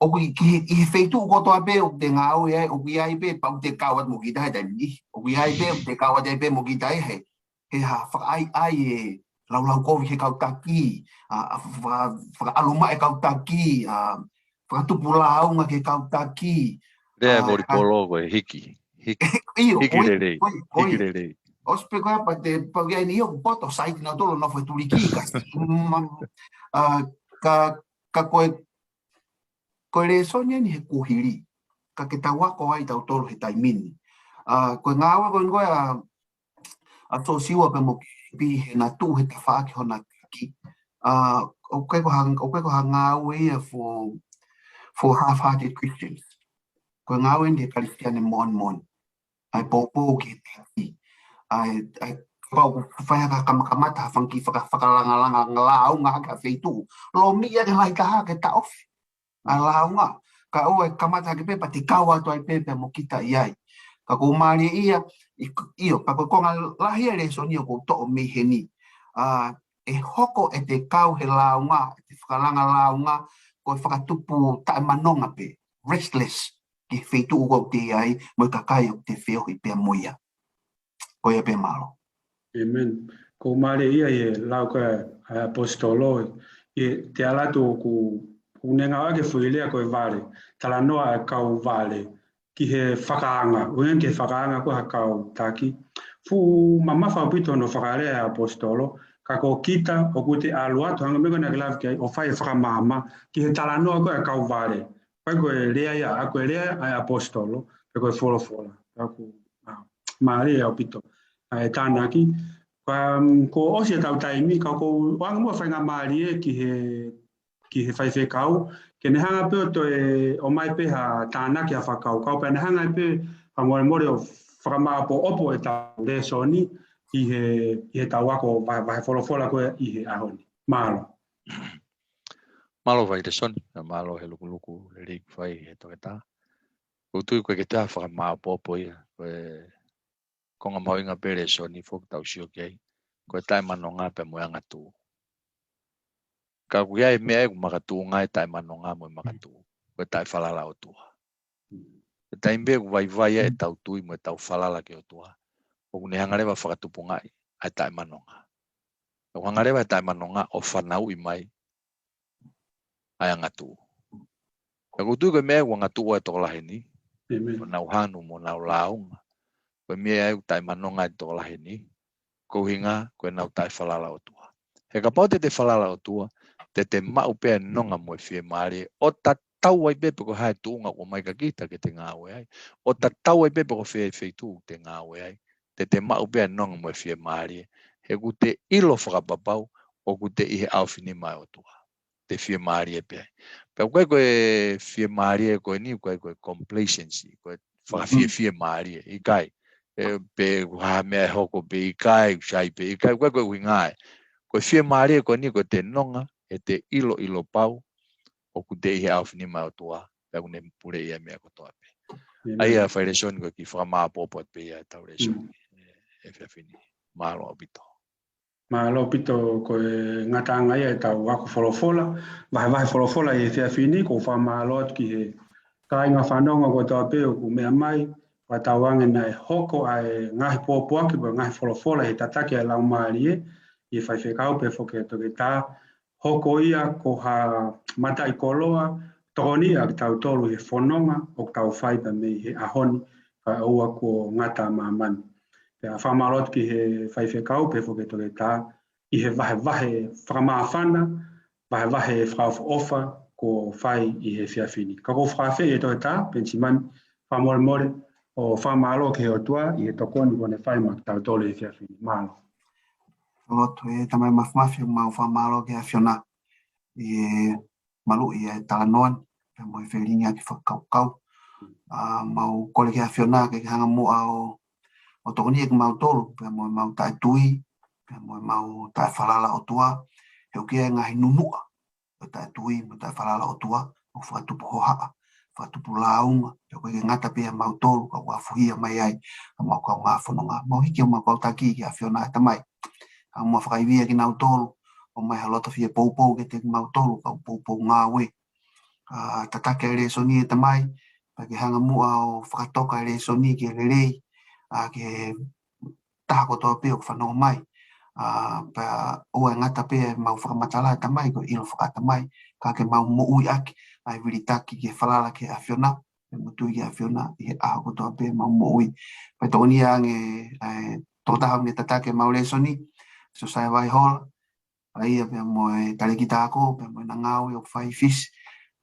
ʻoku ʻi, ki he, ʻi he feituʻu kotoa pē ʻoku te ngāue ai, ʻoku ʻi ai pē, pea ʻoku te kau atu mo kita he taimi ni. ʻOku ʻi ai pē, ʻoku te kau atu ai pē mo kita he, he hā, fakaʻaiʻai e laulau kovi ki he kau taki, ʻa, ʻa, faka-, fakaʻalu mai e kau taki, ʻa, fakatupu lāunga ki he kau taki. Lea ʻa, volipolo ko e hiki. Hiki. ʻIo, hiki ko ia, lelei. Ko ia, ko ia. Hiki lelei. ʻOsi pē ko ia pea te, pea ʻi ai ni ʻoku poto saiti nautolu nofo he tuliki ka, ma-, ʻa, ka, ka ko e, ko e lēsoni eni he kuohili. Ka ke tau ako ai tautolu he taimi ni. ʻA, ko e ngāue ko eni ko ē ʻa, ʻa Siosiua pea mo Kelepi he naʻa nau tuʻu he tafaʻaki hona taki. ʻA, ʻoku ʻikai ko ha, ʻoku ʻikai ko ha ngāue ia for, for half-hearted Christians. Ko e ngāue eni ki he Kalisitiane moʻoni moʻoni. ʻA e poupou ki he taki. ʻA e, ʻa e, kapau ʻoku fai ha kamakamata, ha fanga kiʻi faka-, fakalangalanga lāunga hake ha feituʻu. Lomiʻi ʻa e lahi taha ke taʻofi ʻa e lāunga. Ka ʻoua ʻe kamata hake pē, pea te kau atu ai pē, pea mo kita ʻi ai. Ka ʻoku mālie ia, ʻi-, ʻio, pea ko e konga lahi e lēsoni ʻoku ou toʻo mei heni. ʻA, ʻe hoko ʻete kau he lāunga, ʻete fakalanga lāunga, ko e fakatupu taʻemanonga pē, restless, ki he feituʻu ʻoku te ʻi ai, mo e kakai ʻoku te feohi pea mo ia. Ko ia pē mālō. ʻĒmeni. ʻOku mālie ia ʻi he lau ko ē ʻa e ʻaposetolo, ʻi he te ala atu ʻoku, ʻoku ne ngāueʻaki e foʻi lea ko e vale, talanoa ʻa e kau vale, ki he fakaanga, ʻuhinga ki he fakaanga ko ē ha kau taki. Fuʻu mamafa ʻaupito hono fakalea ʻa e ʻaposetolo, ka ko kita, ʻoku te ʻalu atu, hangē ko e meʻa naʻa ke lave ki ai, ʻo fai e fakamaama, ki he talanoa ko ē ʻa e kau vale. Pea ko e lea ia, ʻa ko e lea ʻa e ʻaposetolo, pea ko e folofola. Pea ʻoku, ʻa, mālie ʻaupito. ʻA e tānaki, ka, um, kuo ʻosi ʻetau taimi, ka ʻoku ou ʻoange muʻa faingamālie ki he, ki he faifekau, ke ne hanga pē ʻo toe ʻomai pē ha tānaki ha fakakaukau, pea ne hanga pē fakamolemole ʻo fakamāopoopo ʻetau lēsoni ʻi he, ʻi heʻetau ako vahe, vahe folofola ko ē ʻi he ʻaho ni. Mālō. Mālō fai lēsoni, pea mālō he lukuluku lelei kuo fai ʻe Toketā. ʻOku ou tui ko e ke tā fakamāopoopo ia, ko e konga mahuʻinga pē lēsoni foki tau sio ki ai, ko e taʻemanonga pea mo e angatuʻu. Ka ʻoku ʻi ai e meʻa ʻoku makatuʻunga ai e taʻemanonga mo e makatuʻu. ko e taʻefalala ʻOtua. Ko e taimi pē ʻoku vaivai ai ʻetau tui mo ʻetau falala ki he ʻOtua, ʻoku ne hanga leva ʻo fakatupungaʻi ʻa e taʻemanonga. ʻOku hanga leva ʻe he taʻemanonga ʻo fanauʻi mai ʻa e angatuʻu. Ka ʻoku ou tui ko e meʻa ʻoku angatuʻu ai e tokolahi ni, ʻo nau hanu mo nau lāunga, ko e meʻa ia ʻoku taʻemanonga ai e tokolahi ni, ko e ʻuhinga ko ʻenau taʻefalala ʻOtua. He kapau te te falala ʻOtua, te te maʻu pē ʻa e nonga mo e fiemālie, ʻo tatau ai pē pe ko e hā e tuʻunga ʻoku ʻomai kia kita ke te ngāue ai, ʻo tatau ai pē pe ko fē e feituʻu ʻoku te ngāue ai, te te maʻu pē ʻa e nonga mo e fiemālie, he ʻoku te ʻilo fakapapau ʻoku te ʻi he ʻaofinima ʻo e ʻOtua. Te fiemālie pē ai. Pea ʻoku ʻikai ko e fiemālie ko eni, ʻoku ʻikai ko e complacency, ko e fakafiefiemālie, ʻikai. ʻE, pe ʻoku hā ha meʻa ʻe hoko pe ʻikai, ʻoku sai pe ʻikai, ʻoku ʻikai ko e ʻuhinga ia. Ko e fiemālie ko eni, ko e te nonga, ʻe te ʻiloʻilo pau ʻoku te ʻi he ʻaofinima ʻo e ʻOtua, pea ʻoku ne puleʻi ʻa e meʻa kotoa pē. ʻA ia, fai lēsoni ko e kiʻi fakamāʻopoʻopo atu pē ia ʻetau lēsoni ʻi he efiafi ni. Mālō ʻaupito. Mālō ʻaupito. Ko e ngataʻanga ia ʻetau ako folofola, vahevahe folofola ʻi he efiafi ni. ʻOku ou fakamālō atu ki he kāinga fanongo kotoa pē ʻoku meʻa mai, fakatauange naʻe hoko ʻa e ngaahi pōpoaki pe ngaahi folofola ʻi he tataki ʻa e Laumālie ʻi he faifekau pea foki ʻa e toketā, hoko ia ko ha mataʻikoloa, tokoni ʻa kitautolu he fononga ʻoku tau fai pea mei he ʻaho ni, kae ʻoua kuo ngata ʻa māmani. Pea fakamālō atu ki he faifekau pea foki ʻa e toketā, ʻi he vahevahe fakamāfana, vahevahe fakaʻofoʻofa kuo fai ʻi he efiafi ni. Ka ʻoku ou fakaafeʻi ʻa e toketā Penisimani, fakamolemole, ʻo fakamālō ki he ʻOtua ʻi he tokoni kuo ne fai maʻa kitautolu ʻi he efiafi ni. Mālō. Lotu. ʻE Tamai Mafimafi, mau fakamālō ki he ʻAfiona ʻi he maluʻi ʻa e talanoa ni, pea mo e felingiʻaki fakakaukau. ʻA, mau kole ki he ʻAfiona ke ke hanga muʻa ʻo, ʻo tokoniʻi kimautolu, pea mo ʻemau taʻetui, pea mo ʻemau taʻefalala ʻOtua, he ʻoku ʻi ai e ngaahi nunuʻa ʻo e taʻetui mo e taʻefalala ʻOtua, ʻoku fakatupu hohaʻa, fakatupu lāunga, pea ʻoku ʻikai ke ngata pē ʻiate kimautolu, ka ʻoku afuhia mai ai ʻa ʻemau kaungā fononga. Mau hiki ʻemau kau taki ki he ʻAfiona ʻe Tamai. ʻA, mau fakaivia kinautolu, ʻomai ha loto fie poupou kiate kimautolu, kau poupou ngāue. ʻA, tataki ʻa e lēsoni ʻe Tamai, pea ke hanga muʻa ʻo fakatoka ʻa e lēsoni ki he lelei, ʻa, ki he taha kotoa pē ʻoku fanongo mai. ʻA, pea ʻoua ʻe ngata pē ʻemau fakamatala ʻe Tamai, ko e ʻilo fakaʻatamai, ka ke mau moʻuiʻaki ʻa e vilitaki ki he falala ki he ʻAfiona, pea mo e tui ki he ʻAfiona ʻi he ʻaho kotoa pē ʻemau moʻui. Pea tokoni ange ʻa e tokotaha ʻoku ne tataki ʻemau lēsoni, Siosiua Vaihola, ʻa ia pea mo e talēkita ako, pea mo ʻena ngāue ʻoku fai ʻi Fisi.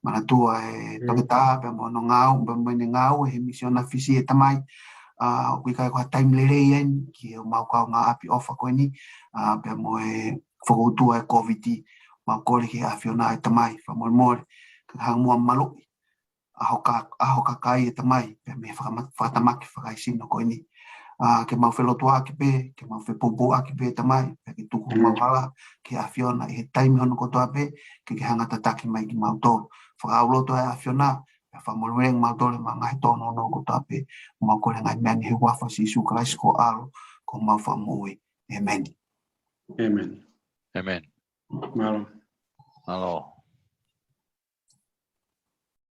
Manatua ʻa e toketā, pea mo hono ngāue, pea mo ʻene ngāue he misiona Fisi ʻe Tamai. ʻA, ʻoku ʻikai ko ha taimi lelei eni ki heʻemau kaungāʻapi ʻofa ko eni, ʻa, pea mo e fokoutua ʻa e Kōviti, mau kole ki he ʻAfiona ʻe Tamai, fakamolemole, ke hanga muʻa ʻo maluʻi ʻa ho ka-, ʻa ho kakai ʻe Tamai, pea mei he fakama-, fakatamaki fakaesino ko eni. ʻA, ke mau felotuaʻaki pē, ke mau fepoupouʻaki pē ʻe Tamai, pea ke tuku homau hala ki he ʻAfiona ʻi he taimi hono kotoa pē, ke ke hanga ʻo tataki mai kimautolu. Fakauloto ʻa e ʻAfiona, pea fakamolemole kimautolu ʻi heʻemau ngaahi tōnounou kotoa pē, mau kole ʻa e ngaahi meʻa ni he huafa ʻo Sīsū Kalaisi ko ho ʻAlo, ko homau Fakamoʻui. ʻĒmeni. ʻĒmeni. ʻĒmeni. Mālō. Mālō.